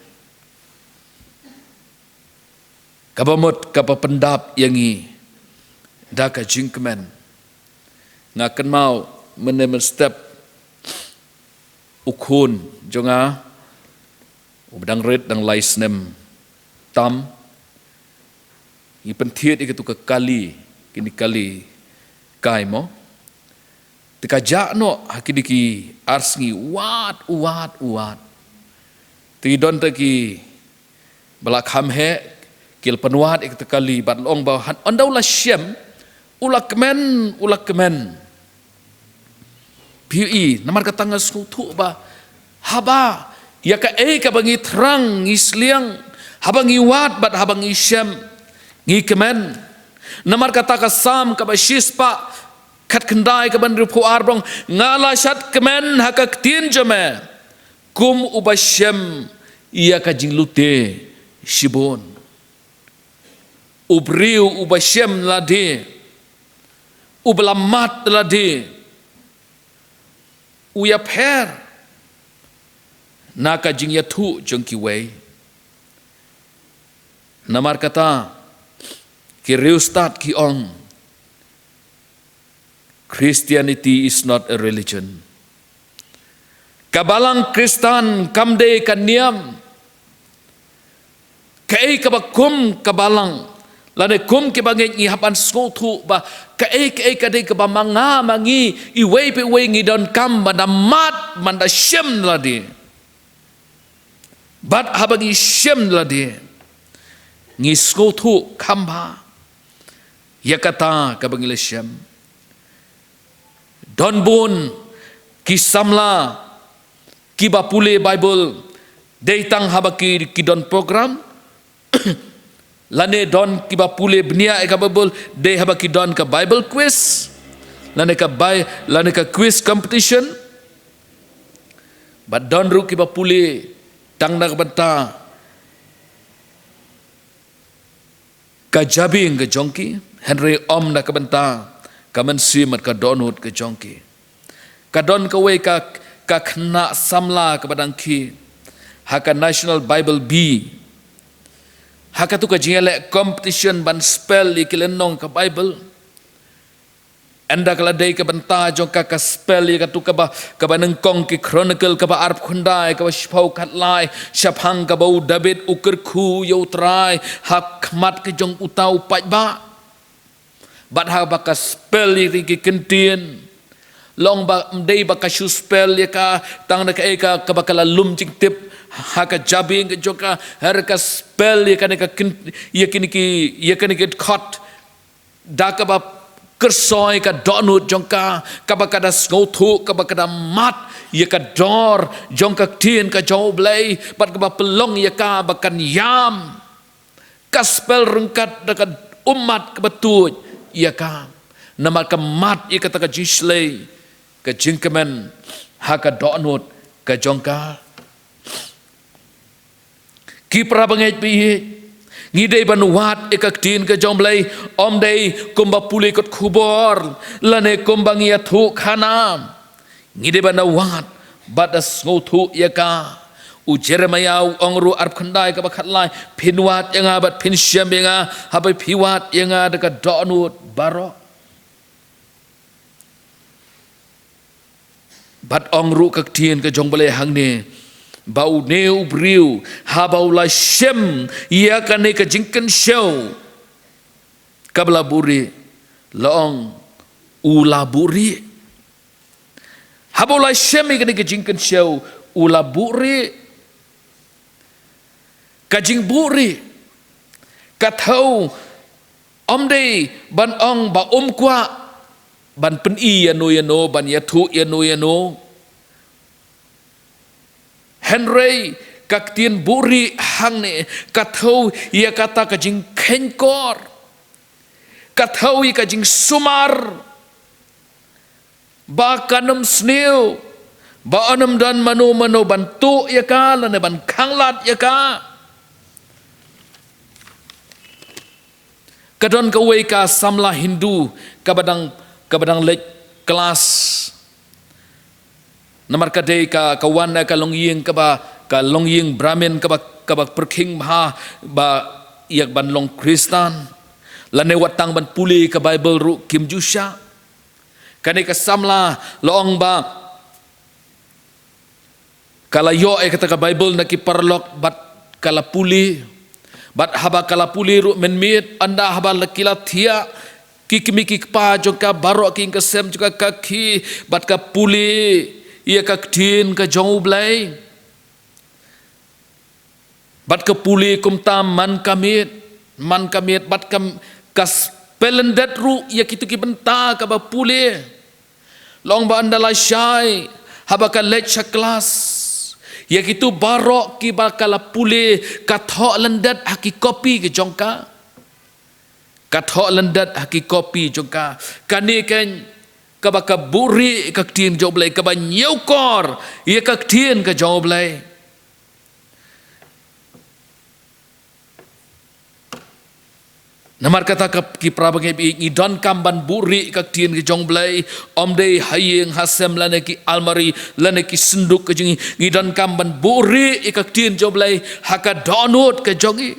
kaba mut kaba pyndap ïa ngi da ka jingkmen. Nga kynmaw mynne mynstep u khun jong nga uba dang rit, dang lai snem tam, ngi pynthied ïa katu ka kali, kine kali kai mo. Te ka jah noh ha kine ki ar sngi, wad, wad, wad. Te ki don te ki ba la kham heh, ki la pynwad ïa kata ka kali, bad la ong ba haba ynda u la shem, u la kmen, u la kmen. Phi ïohi, namar kata nga sngewthuh ba haba ïa kaei kaba ngi thrang ngi sliang, haba ngi wad bad haba ngi shem, ngi kmen. Namar kata ka Salm kaba shispah khatkhyndai kaba hynriewphew ar ba ong, "Nga la shad kmen ha ka ktien jong me kum uba shem ïa ka jinglute shibun." U briew uba shem lade, uba la mad lade, u ïapher na ka jingïathuh jong kiwei. Namar kata ki riewstad ki ong, "Christianity is not a religion." Ka balang Khristan kam dei ka niam. Kaei kaba kum ka balang lane kum ki bangeit ngi hap ban sngewthuh ba kaei kaei ka dei kaba ma nga ma ngi, iwei pa iwei ngi donkam ban da mad, ban da shem lade. Bad haba ngi shem lade, ngi sngewthuh kham bha ïa kata kaba ngi la shem. Don bun ki samla kiba pule Baibl dei tang haba ki, ki don program, lane don kiba pule bniah ïa ka Baibl dei haba ki don ka Bible quiz, lane ka Bi-, lane ka quiz competition. Bad don ruh kiba pule tang na ka bynta ka jabieng ka jong ki, hynrei ym na ka bynta ka mynsiem bad ka dohnud ka jong ki. Ka don kawei ka, ka khynnah samla kaba dang khie ha ka National Bible Bee, ha katu ka jingïaleh competition ban spell ïa ki lynnong ka Baibl. Ynda ka la dei ka bynta jong ka, ka spell ïa katu kaba, kaba nyngkong ki Chronicle kaba arphew khyndai, kaba shiphew khatlai, shaphang kaba u David u kyrkhu ïa U Trai ha khmat ka jong uta u paidbah. Bad haba ka spell ïa ki ktien, long ba ym dei ba ka shu spell ïa ka tang da kaei ka, kaba ka la lum jingtip ha ka jabieng ka jong ka, hynrei ka spell ïa kane ka ktien, ïa kine ki, ïa kine ki dkhot da kaba kyrsoi ka dohnud jong ka, kaba ka da sngewthuh, kaba ka da mad ïa ka dor jong ka ktien ka jong U Blei, bad kaba pynlong ïa ka ba kan ïam. Ka spell ryngkat da ka ummat kaba tuid ïa ka, namar ka mad ïa kata ka jingshlei ka jingkmen ha ka dohnud ka jong ka. Ki para bangeit ba ïeit, ngi dei ban wad ïa ka ktien ka jong U Blei, ym dei kumba pule kot khubor lane kumba ngi ïathuh khana. Ngi dei ban da wad bad da sngewthuh ïa ka. U Jeremaïa u ong ruh, arphew khyndai kaba khatlai, phin wad ïa nga bad phin shem ïa nga haba phi wad ïa nga da ka dohnud baroh. Bad ong ruh ka ktien ka jong U Blei hangne, ba une u briew haba u la shem ïa kane ka jingkynshew kaba la buhrieh, la ong u la buhrieh. Haba u la shem ïa kane ka jingkynshew u la buhrieh. Ka jingbuhrieh ka thew ym dei ban ong ba um kwah ban pyni ïano ïano, ban ïathuh ïano ïano. Hynrei ka ktien buhrieh hangne ka thew ïa kata ka jingkheiñkor, ka thew ïa ka jingsumar, ba kan ym sniew, ba un ym don mano mano ban tuh ïa ka lane ban khanglad ïa ka. Ka don kawei ka samla Hindu kaba dang, kaba dang leit klas. Namar ka dei ka, ka wan na ka longïing kaba, ka longïing Brahmin kaba, kaba pyrkhing bha ba ïa ban long Khristan. Lane wat tang ban pule ka Baibl ruh kim ju shah. Kane ka samla la ong ba ka la ïoh ïa kata ka Baibl na ki paralok bad ka la pule. Bad haba ka la pule ruh mynmiet, ynda haba la ki la thiah ki kmie ki kpa jong ka, baroh ki ïing ki sem jong ka ka khie, bad ka pule ïa ka ktien ka jong U Blei. Bad ka pule kumta man ka miet, man ka miet, bad ka, ka spell lyndet ruh ïa kitu ki bynta kaba pule. La ong ba ynda la shai, haba ka leit sha klas, ïa kitu baroh kiba ka la pule ka thoh lyndet ha ki kopi ki jong ka. Ka thoh lyndet ha ki kopi jong ka. Kane keiñ kaba ka buhrieh ïa ka ktien jong U Blei, kaba ñiewkor ïa ka ktien ka jong U Blei. Namar kata ka, ki para bangeit, ngi donkam ban buhrieh ïa ka ktien ka jong U Blei, ym dei ha ïing ha sem lane ki almari lane ki synduk ka jong ngi, ngi donkam ban buhrieh ïa ka ktien jong U Blei ha ka dohnud ka jong ngi.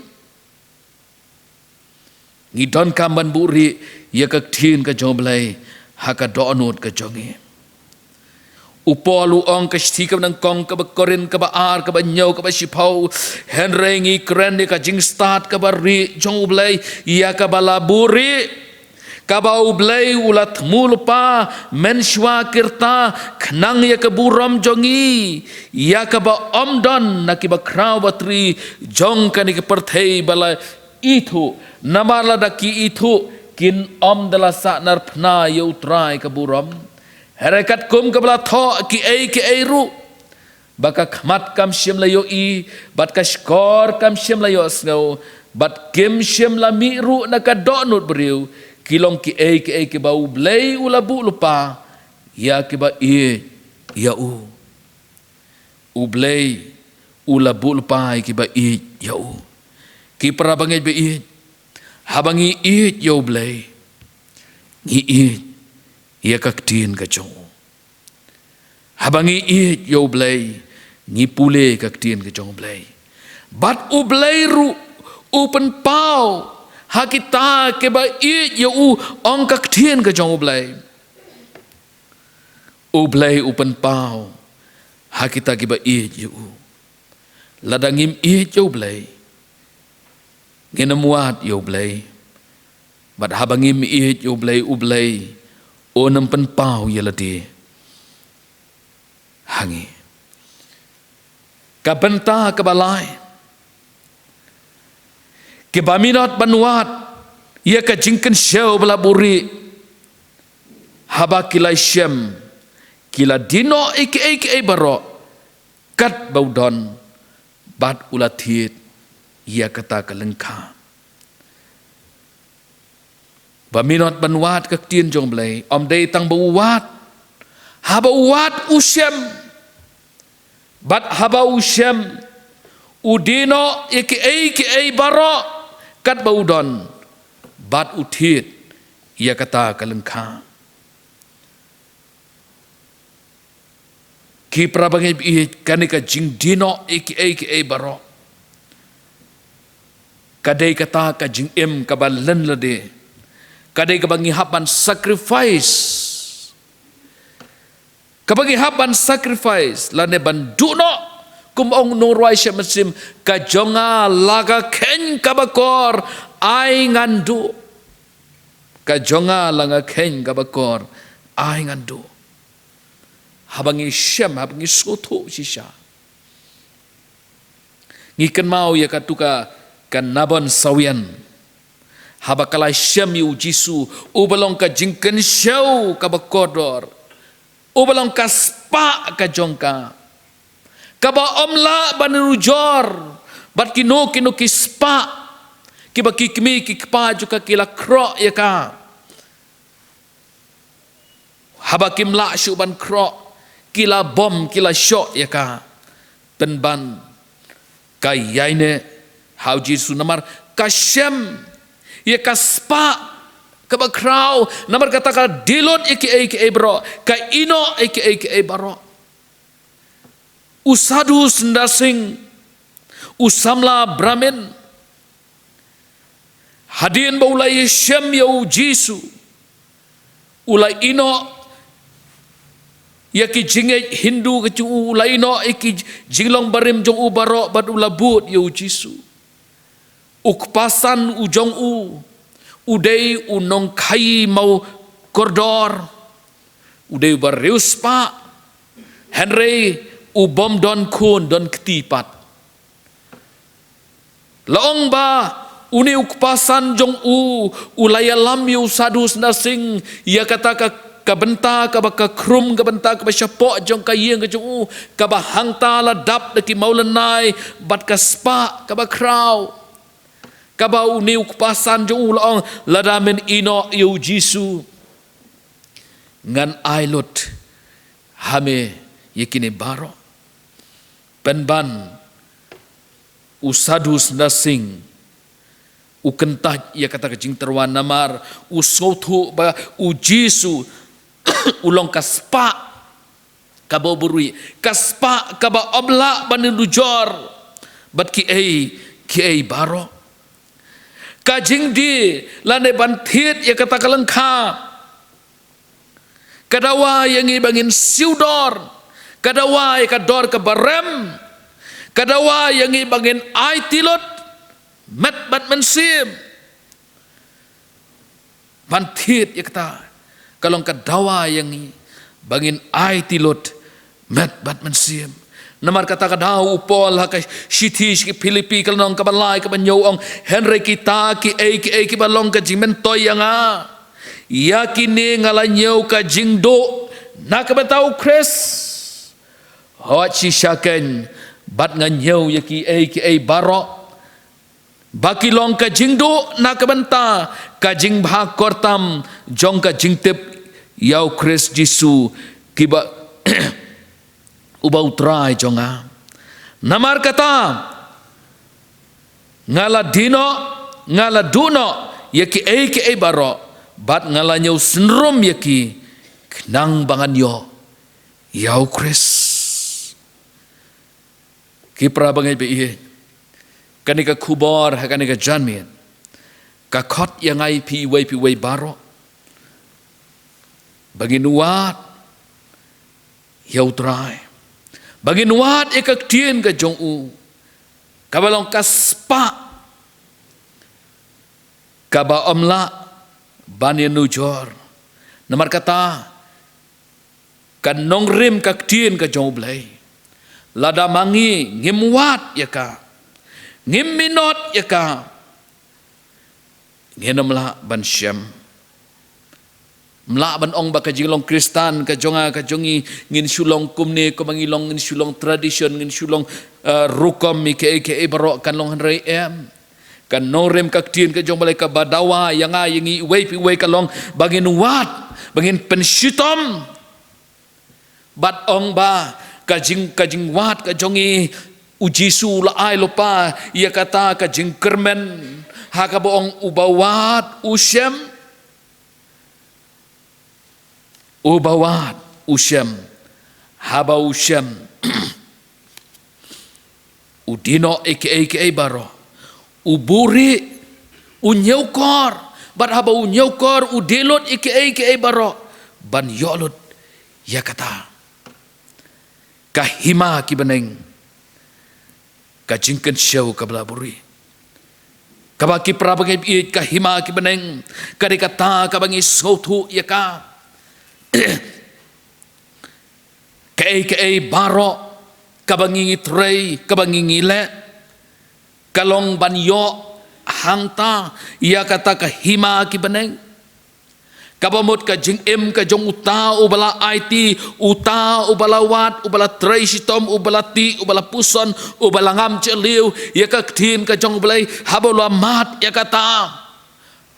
Ngi donkam ban buhrieh ïa ka ktien ka jong U Blei ha ka dohnud ka jong ngi. U Paul u ong, ka shithi kaba nyngkong, kaba Korinth, kaba ar, kaba hynñiew, kaba shiphew, hynrei ngi kren ïa ka jingstad kaba rieh jong U Blei, ïa kaba la buhrieh. Kaba U Blei u la thmu lypa mynshuwa ki rta, khnang ïa ka burom jong ngi, ïa kaba ym don na kiba khraw batri jong kane ka pyrthei ba la ithuh. Namar lada ki ithuh, kin ym da la sahnarphna ïa U Trai ka burom. Hynrei katkum kaba la thoh kiei kiei ruh, ba ka khmat kam shym la ïohi, bad ka shkor kam shym la ïohsngew, bad kim shym la mih ruh na ka dohnud briew, ki long kiei kiei kiba U Blei u la buh lypa ïa kiba ïeit ïa u. U Blei u la buh lypa ïa kiba ïeit ïa u. Ki para bangeit ba ïeit, haba ngi ïeit ïa U Blei, ngi ïeit ïa ka ktien ka jong u. Haba ngi ïeit ïa U Blei, ngi pule ka ktien ka jong U Blei. Bad U Blei ruh u pynpaw ha kita kiba ïeit ïa u, ong ka ktien ka jong U Blei. U Blei u pynpaw ha kita kiba ïeit ïa u. Lada ngim ïeit ïa U Blei, ngin ym wad ïa U Blei. Bad haba ngim ïeit ïa U Blei, U Blei un ym pynpaw ïa lade ha ngi. Ka bynta kaba lai, kiba minot ban wad ïa ka jingkynshew ba la buhrieh, haba ki la shem, ki la die noh ïa kiei kiei baroh katba u don, bad u la thied ïa kata ka lyngkha. Ba minot ban wad ka ktien jong U Blei, ym dei tang ba u wad. Haba u wad u shem. Bad haba u shem, u die noh ïa kiei kiei baroh katba u don, bad u thied ïa kata ka lyngkha. Ki para bangeit ba ïeit, kane ka jingdie noh ïa kiei kiei baroh, ka dei kata ka jingim kaba lynlade. Ka dei kaba ngi hap ban sacrifice. Kaba ngi hap ban sacrifice lane ban duh noh, kum ong u nongrwai shimet mynsiem, ka jong nga la ka kheiñ kaba kor, ai ngan duh. Ka jong nga la ka kheiñ kaba kor, ai ngan duh. Haba ngi shem, haba ngi sngewthuh shisha, ngi kynmaw ïa katu ka, ka Nabon Sawian. Haba ka la shem ïa U Jisu, uba long ka jingkynshew kaba kordor, uba long ka spah ka jong ka, kaba ym lah ban ujor bad kino kino ki spah kiba ki kmie ki kpa jong ka ki la khroh ïa ka. Haba kim lah shuh ban khroh, ki la bom, ki la shoh ïa ka. Pynban ka ïaineh ha U Jisu namar ka shem ïa ka spah kaba khraw, namar kata ka die lut ïa kiei kiei baroh, ka ïeh noh ïa kiei kiei baroh. U sadhu syndarsing, u samla Brahmin, hadien ba u la ïashem ïa U Jisu, u la ïeh noh ïa ki jingngeit Hindu ka jong u, u la ïeh noh ïa ki jinglong barim jong u baroh bad u la bud ïa U Jisu. U kpa san u jong u, u dei u nongkhaïi maw kordor, u dei uba riewspah, hynrei u bym don khun don kti pat. La ong ba une u kpa san jong u, u la ïalam ïa u sadhu syndarsing ïa kata ka, ka bynta kaba ka khrum, ka bynta kaba shapoh jong ka ïing ka jong u, kaba hangta la dap da ki mawlynnai bad ka spah kaba khraw. Kaba une u kpa san jong u la ong, lada men ïeh noh ïa U Jisu, ngan ai lut ha me ïa kine baroh. Pynban u sadhu syndarsing u kyntait ïa kata ka jingtyrwa namar u sngewthuh ba U Jisu u long ka spah kaba buhrieh, ka spah kaba ym lah ban ujor bad kiei kiei baroh. Ka jingdie lane ban thied ïa kata ka lyngkha ka dawa ïa ngi ba ngin siew dor, ka dawa ïa ka dor kaba rem, ka dawa ïa ngi ba ngin aiti lut met bad mynsiem. ban thied ïa kata, ka long ka dawa ïa ngi ba ngin aiti lut met bad mynsiem. Namar kata ka dei u Paul ha ka shithi sha ki Philippi ka lynnong kaba lai kaba hynñiew u ong, hynrei kita kiei kiei kiba long ka jingmyntoi ïa nga, ïa kine nga la ñiew ka jingduh na ka bynta u Khrist. Hooid shisha keiñ, bad nga ñiew ïa kiei kiei baroh ba ki long ka jingduh na ka bynta ka jingbha kyrtam jong ka jingtip ïa u Khrist Jisu, kiba uba u Trai jong nga. Namar kata, nga la die noh, nga la duh noh ïa kiei kiei baroh, bad nga la ñiew synrum ïa ki, khnang ba ngan ïoh ïa u Khrist. Ki para bangeit ba ïeit, kane ka khubor ha kane ka janmiet ka khot ïa ngi phi iwei phi iwei baroh ba ngin wad ïa u Trai, ba ngin wad ïa ka ktien ka jong u, kaba long ka spah kaba ym lah ban ïanujor. Namar kata, ka nongrim ka ktien ka jong u Blei, lada ma ngi ngim wad ïa ka, ngim minot ïa ka, ngin ym lah ban shem. Ym lah ban ong ba ka jinglong Khristan ka jong nga ka jong ngi ngin shu long kumne, kumba ngi long, ngin shu long tradition, ngin shu long, eh, rukom, ïa kiei kiei baroh kan long hynrei em. Ka nongrim ka ktien ka jong u Blei kaba dawa ïa nga ïa ngi iwei phi iwei ka long ba ngin wad, ba ngin pynshitom. Bad ong ba ka jing, ka jingwad ka jong ngi, u Jisu u la ai lypa ïa kata ka jingkyrmen, ha kaba ong uba wad u shem. Uba wad u shem, haba u shem, u die noh ïa kiei kiei baroh, u buhrieh, u ñiewkor, bad haba u ñiewkor u die lut ïa kiei kiei baroh ban ïoh lut ïa kata ka hima ki bneng, ka jingkynshew kaba la buhrieh. Kaba ki para bangeit ba ïeit, ka hima ki bneng ka dei kata kaba ngi sngewthuh ïa ka. Kaei kaei baroh kaba ngi ngi trei, kaba ngi ngi leh, ka long ban ïoh hangta ïa kata ka hima ki bneng. Kaba mut ka jingim ka jong uta uba la aiti, uta uba la wad, uba la trei shitom, uba la tih, uba la puson, uba la ngam jylliew ïa ka ktien ka jong u Blei, haba u la mad ïa kata,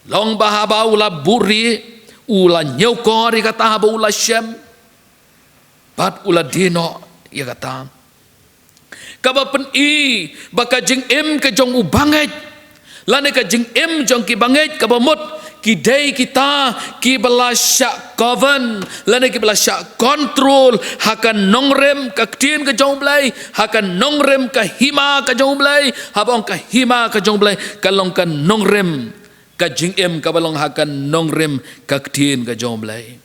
long ba haba u la buhrieh, u la ñiewkor ïa kata haba u la shem, bad u la die noh ïa kata. Kaba pyni ba ka jingim ka jong u bangeit, lane ka jingim jong ki bangeit, kaba mut ki dei kita kiba la shah govern, lane kiba la shah control ha ka nongrim ka ktien ka jong u Blei, ha ka nongrim ka hima ka jong u Blei. Haba ong ka hima ka jong u Blei, ka long ka nongrim ka jingim kaba long ha ka nongrim ka ktien ka jong u Blei.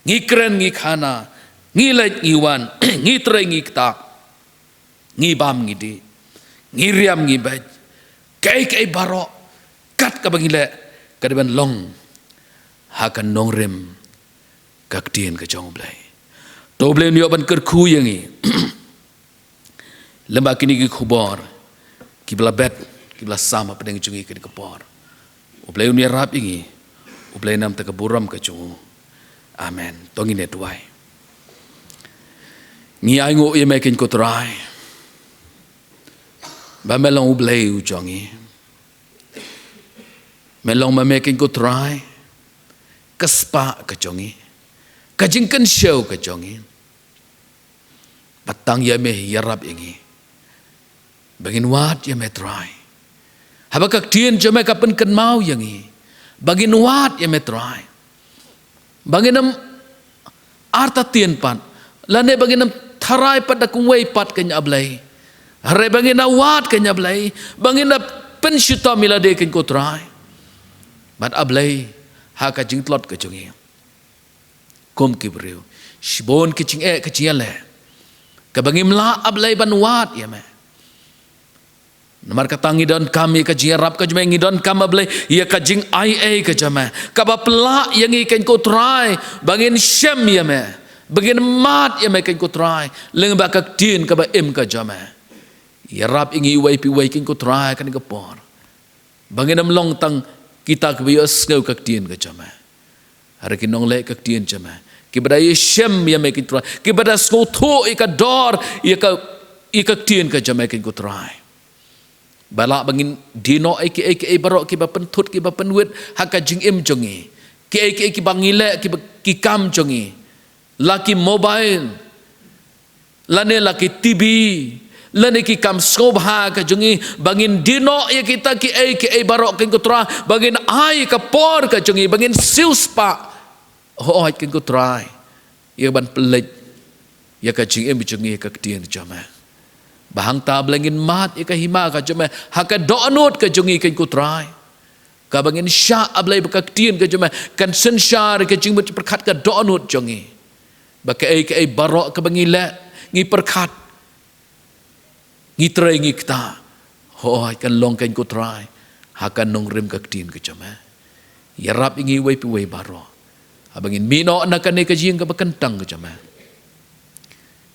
Ngi kren ngi khana, ngi leit ngi wan, ngi trei ngi ktah, ngi bam ngi dih, ngi riam ngi beit, kaei kaei baroh kat kaba ngi leh, ka dei ban long ha ka nongrim ka ktien ka jong u Blei. To u Blei un ïoh ban kyrkhu ïa ngi lem bad kine ki khubor kiba la bet, kiba la sam hapdeng jong ngi kane ka por. U Blei un ïarap ïa ngi, u Blei na ka bynta ka burom ka jong u. Amen. To ngin ïa duwai. Ngi ainguh ïa me keiñ ko Trai, ba me long u Blei u jong ngi. Me long ma me keiñ ko Trai ka spah ka jong ngi, ka jingkynshew ka jong ngi. Bad tang ïa me ïarap ïa ngi ba ngin wad ïa me Trai. Haba ka ktien jong me ka pynkynmaw ïa ngi ba ngin wad ïa me Trai, ba ngin ym artatien pat, lane ba ngin ym tharai pat da kumwei pat keiñ A Blei. Hynrei ba ngin ym wad keiñ A Blei, ba ngin ym pynshitom ïa lade keiñ ko Trai. Bad A Blei, ha ka jingtlot ka jong ngi kum ki briew, shibun ki jingeh ki jingïaleh kaba ngim lah A Blei ban wad ïa me. Namar kata ngi donkam ïa ka jingïarap ka jong me, ngi donkam, A Blei, ïa ka jingaiei ka jong me, kaba pynlah ïa ngi, keiñ ko Trai, ba ngin shem ïa me, ba ngin mad ïa me, keiñ ko Trai, lyngba ka ktien kaba im ka jong me. Ïarap ïa ngi uwei pa uwei, keiñ ko Trai, ha kane ka por, ba ngin ym long tang kita kiba ïohsngew ka ktien ka jong me, hynrei ki nongleh ka ktien jong me, kiba da ïashem ïa me, keiñ ko Trai, kiba da sngewthuh ïa ka dor, ïa ka, ïa ka ktien ka jong me, keiñ ko Trai. Ba lah ba ngin die noh ïa kiei kiei baroh kiba pynthut, kiba pynwit ha ka jingim jong ngi. Kiei kiei kiba ngi leh, kiba, ki kam jong ngi, la ki mobile, lane la ki T V, lane ki kam sngewbha ka jong ngi, ba ngin die noh ïa kita kiei kiei baroh, keiñ ko Trai, ba ngin ai ka por ka jong ngi, ba ngin siewspah, hooid, keiñ ko Trai, ïa ban pynleit ïa ka jingim jong ngi ha ka ktien jong me, ba hangta, A Blei, ngin mad ïa ka hima ka jong me ha ka dohnud ka jong ngi, keiñ ko Trai, kaba ngin shah, A Blei, ba ka ktien ka jong me kan synshar ïa ka jingmut jingpyrkhat, ka dohnud jong ngi, ba kaei kaei baroh kaba ngi leh, ngi pyrkhat, ngi trei, ngi ktah, hooid, kan long, keiñ ko Trai, ha ka nongrim ka ktien ka jong me. Ïarap ïa ngi uwei pa uwei baroh, haba ngin mih noh na kane ka ïing kaba kyntang ka jong me,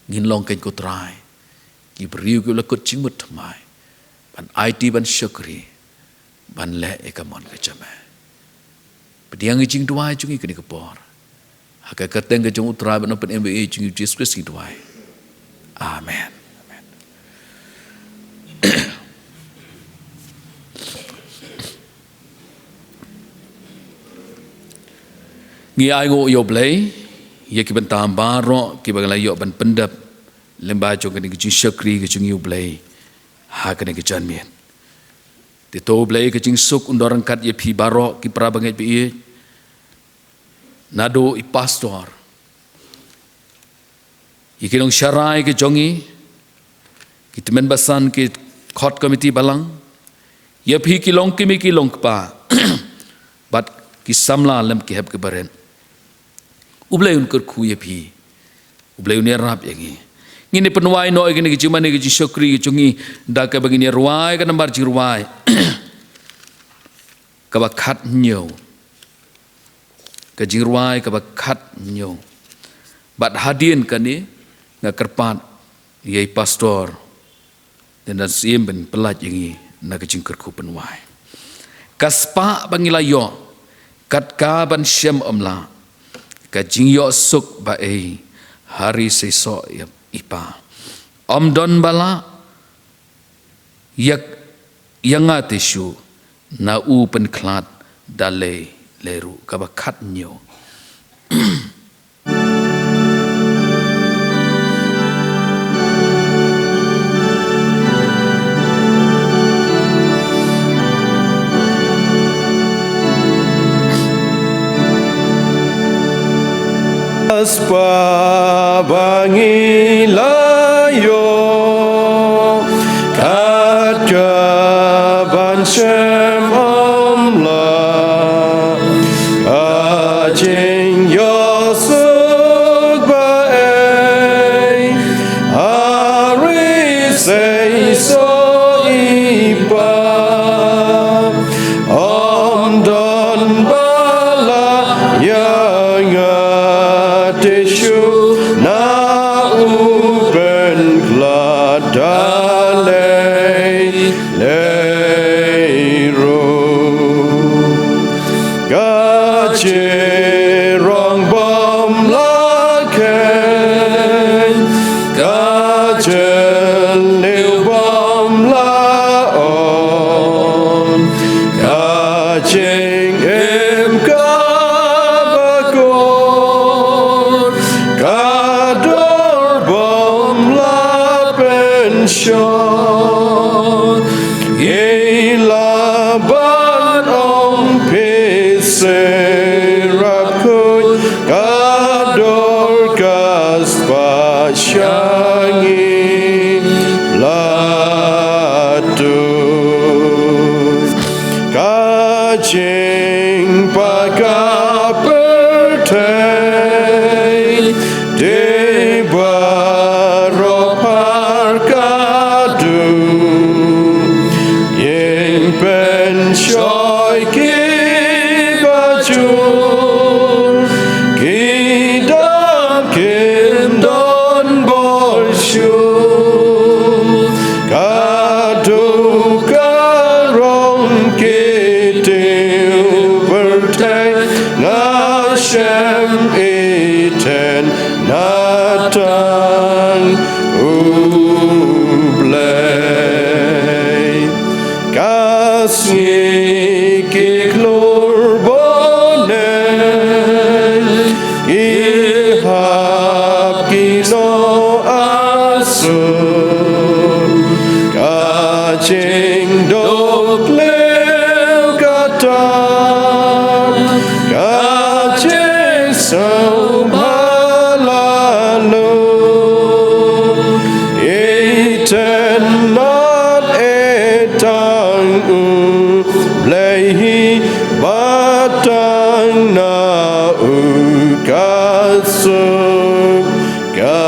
ngin long, keiñ ko Trai, ki briew kiba la kut jingmut thymmai ban aiti, ban shakri, ban leh ïa ka mon ka jong me. Pdiang ïa ka jingduwai jong ngi ha kane ka por ha ka kyrteng ka jong U Trai bad U Nongpynim baieid jong ngi, U Jisu Khrist, ngi duwai. Amen. Amen. Ngi ainguh ïa U Blei ïa ki bynta baroh kiba ngi la ïoh ban pyndep lyngba jong kane ka jingshakri ka jong ngi, U Blei, ha kane ka janmiet. Te to, U Blei, ka jingsuk un don ryngkat ïa phi baroh ki para bangeit baieid, naduh i pastor, ïa ki nongsharai ka jong ngi, ki tymmen basan, ki khot komiti balang, ïa phi ki longkmie ki longkpa, bad ki samla lem ki hep ki barit. U Blei un kyrkhu ïa phi. U Blei un ïarap ïa ngi. Ngin ïa pynwai noh ïa kane ka jingmane ka jingshakri ka jong ngi da kaba ngin ïa rwai ka nambar jingrwai kaba khathynñiew. Ka jingrwai kaba khathynñiew. Bad hadien kane nga kyrpad ïa i pastor, dang don syiem ban pyllait ïa ngi na ka jingkyrkhu pynwai. Ka spah ba ngi la ïoh kat ka ban shem ym lah, ka jingïohsuk ba ei ha ri seisoh ïa i pa. Ym don ba lah ïa, ïa nga te shuh, na u pynkhlad da lei lei ruh. Kaba khathynñiew. Ka spah ba ngi la ïoh kat ka ban shem ym lah, ka jingïohsuk ba ei ha ri seisoh i pa. Ym don ba lah ïa nga te shuh, na u pynkhlad da lei lei ruh. Ka jingrong bym lah kheiñ, ka jylliew bym lah on, ka jingim kaba kut, ka dur bym lah pynshoi. Ngi la ban ong phi, syrap khuid, ka dur ka spah sha ngi la tuid. Ka jingpakap pyrthei dei baroh par ka dur. Shoi ki bajur, ki dang kin don bor shuh. Katu ka rong ki tiew pyrthei, nga shem iten na tang U Blei. Ka sngi ki khlur bneng, ki hap ki noh-asur, ka jingduk khlem kata, ka jingsngewbha la luid. Iten na e tang U Blei hi, ba tang na u ka suk ka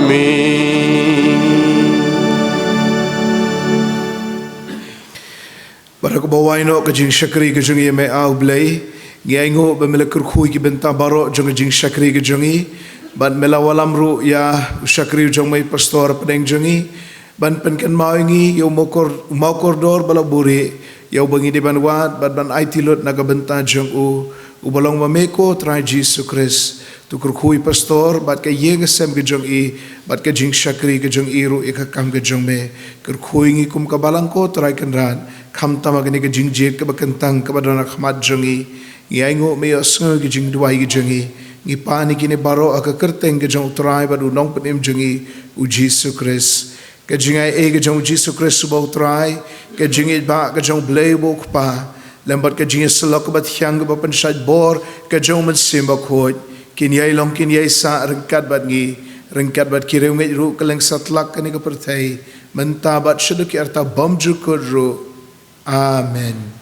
mih. Bad ha kaba wai noh ka jingshakri ka jong ngi, me A U Blei, ngi ainguh ba me la kyrkhu ïa ki bynta baroh jong ka jingshakri ka jong ngi, bad me la wallam ruh ïa u shakri u jong me pastor hapdeng jong ngi, ban pynkynmaw ïa ngi ïa u maw kor-, u maw kordor ba la buhrieh, ïa uba ngi dei ban wad bad ban aiti lut na ka bynta jong u, uba long ma me ko Trai Jisu Khrist. To kyrkhu ïa i pastor bad ka ïing ka sem ka jong i, bad ka jingshakri ka jong i ruh ïa ka kam ka jong me. Kyrkhu ïa ngi kum ka balang ko Trai Kynrad, khamtam ha kane ka jingjied kaba kyntang kaba don ha khmat jong i. Ngi ainguh me ïohsngew ïa ki jingduwai ka jong i. Ngi pan ïa kine baroh ha ka kyrteng ka jong U Trai bad U Nongpynim jong i, U Jisu Khrist. Ka jingaiei ka jong U Jisu Khrist uba U Trai, ka jingïeit ba ka jong U Blei uba U Kpa, lem bad ka jingïasyllok kaba thiang kaba pynshait bor ka jong U Mynsiem Bakhuid, kin ïai long kin ïai sah ryngkat bad ngi, ryngkat bad ki riewngeit ruh kylleng satlak kane ka pyrthei, mynta bad shaduh ki arta bymjukut ruh. Amen.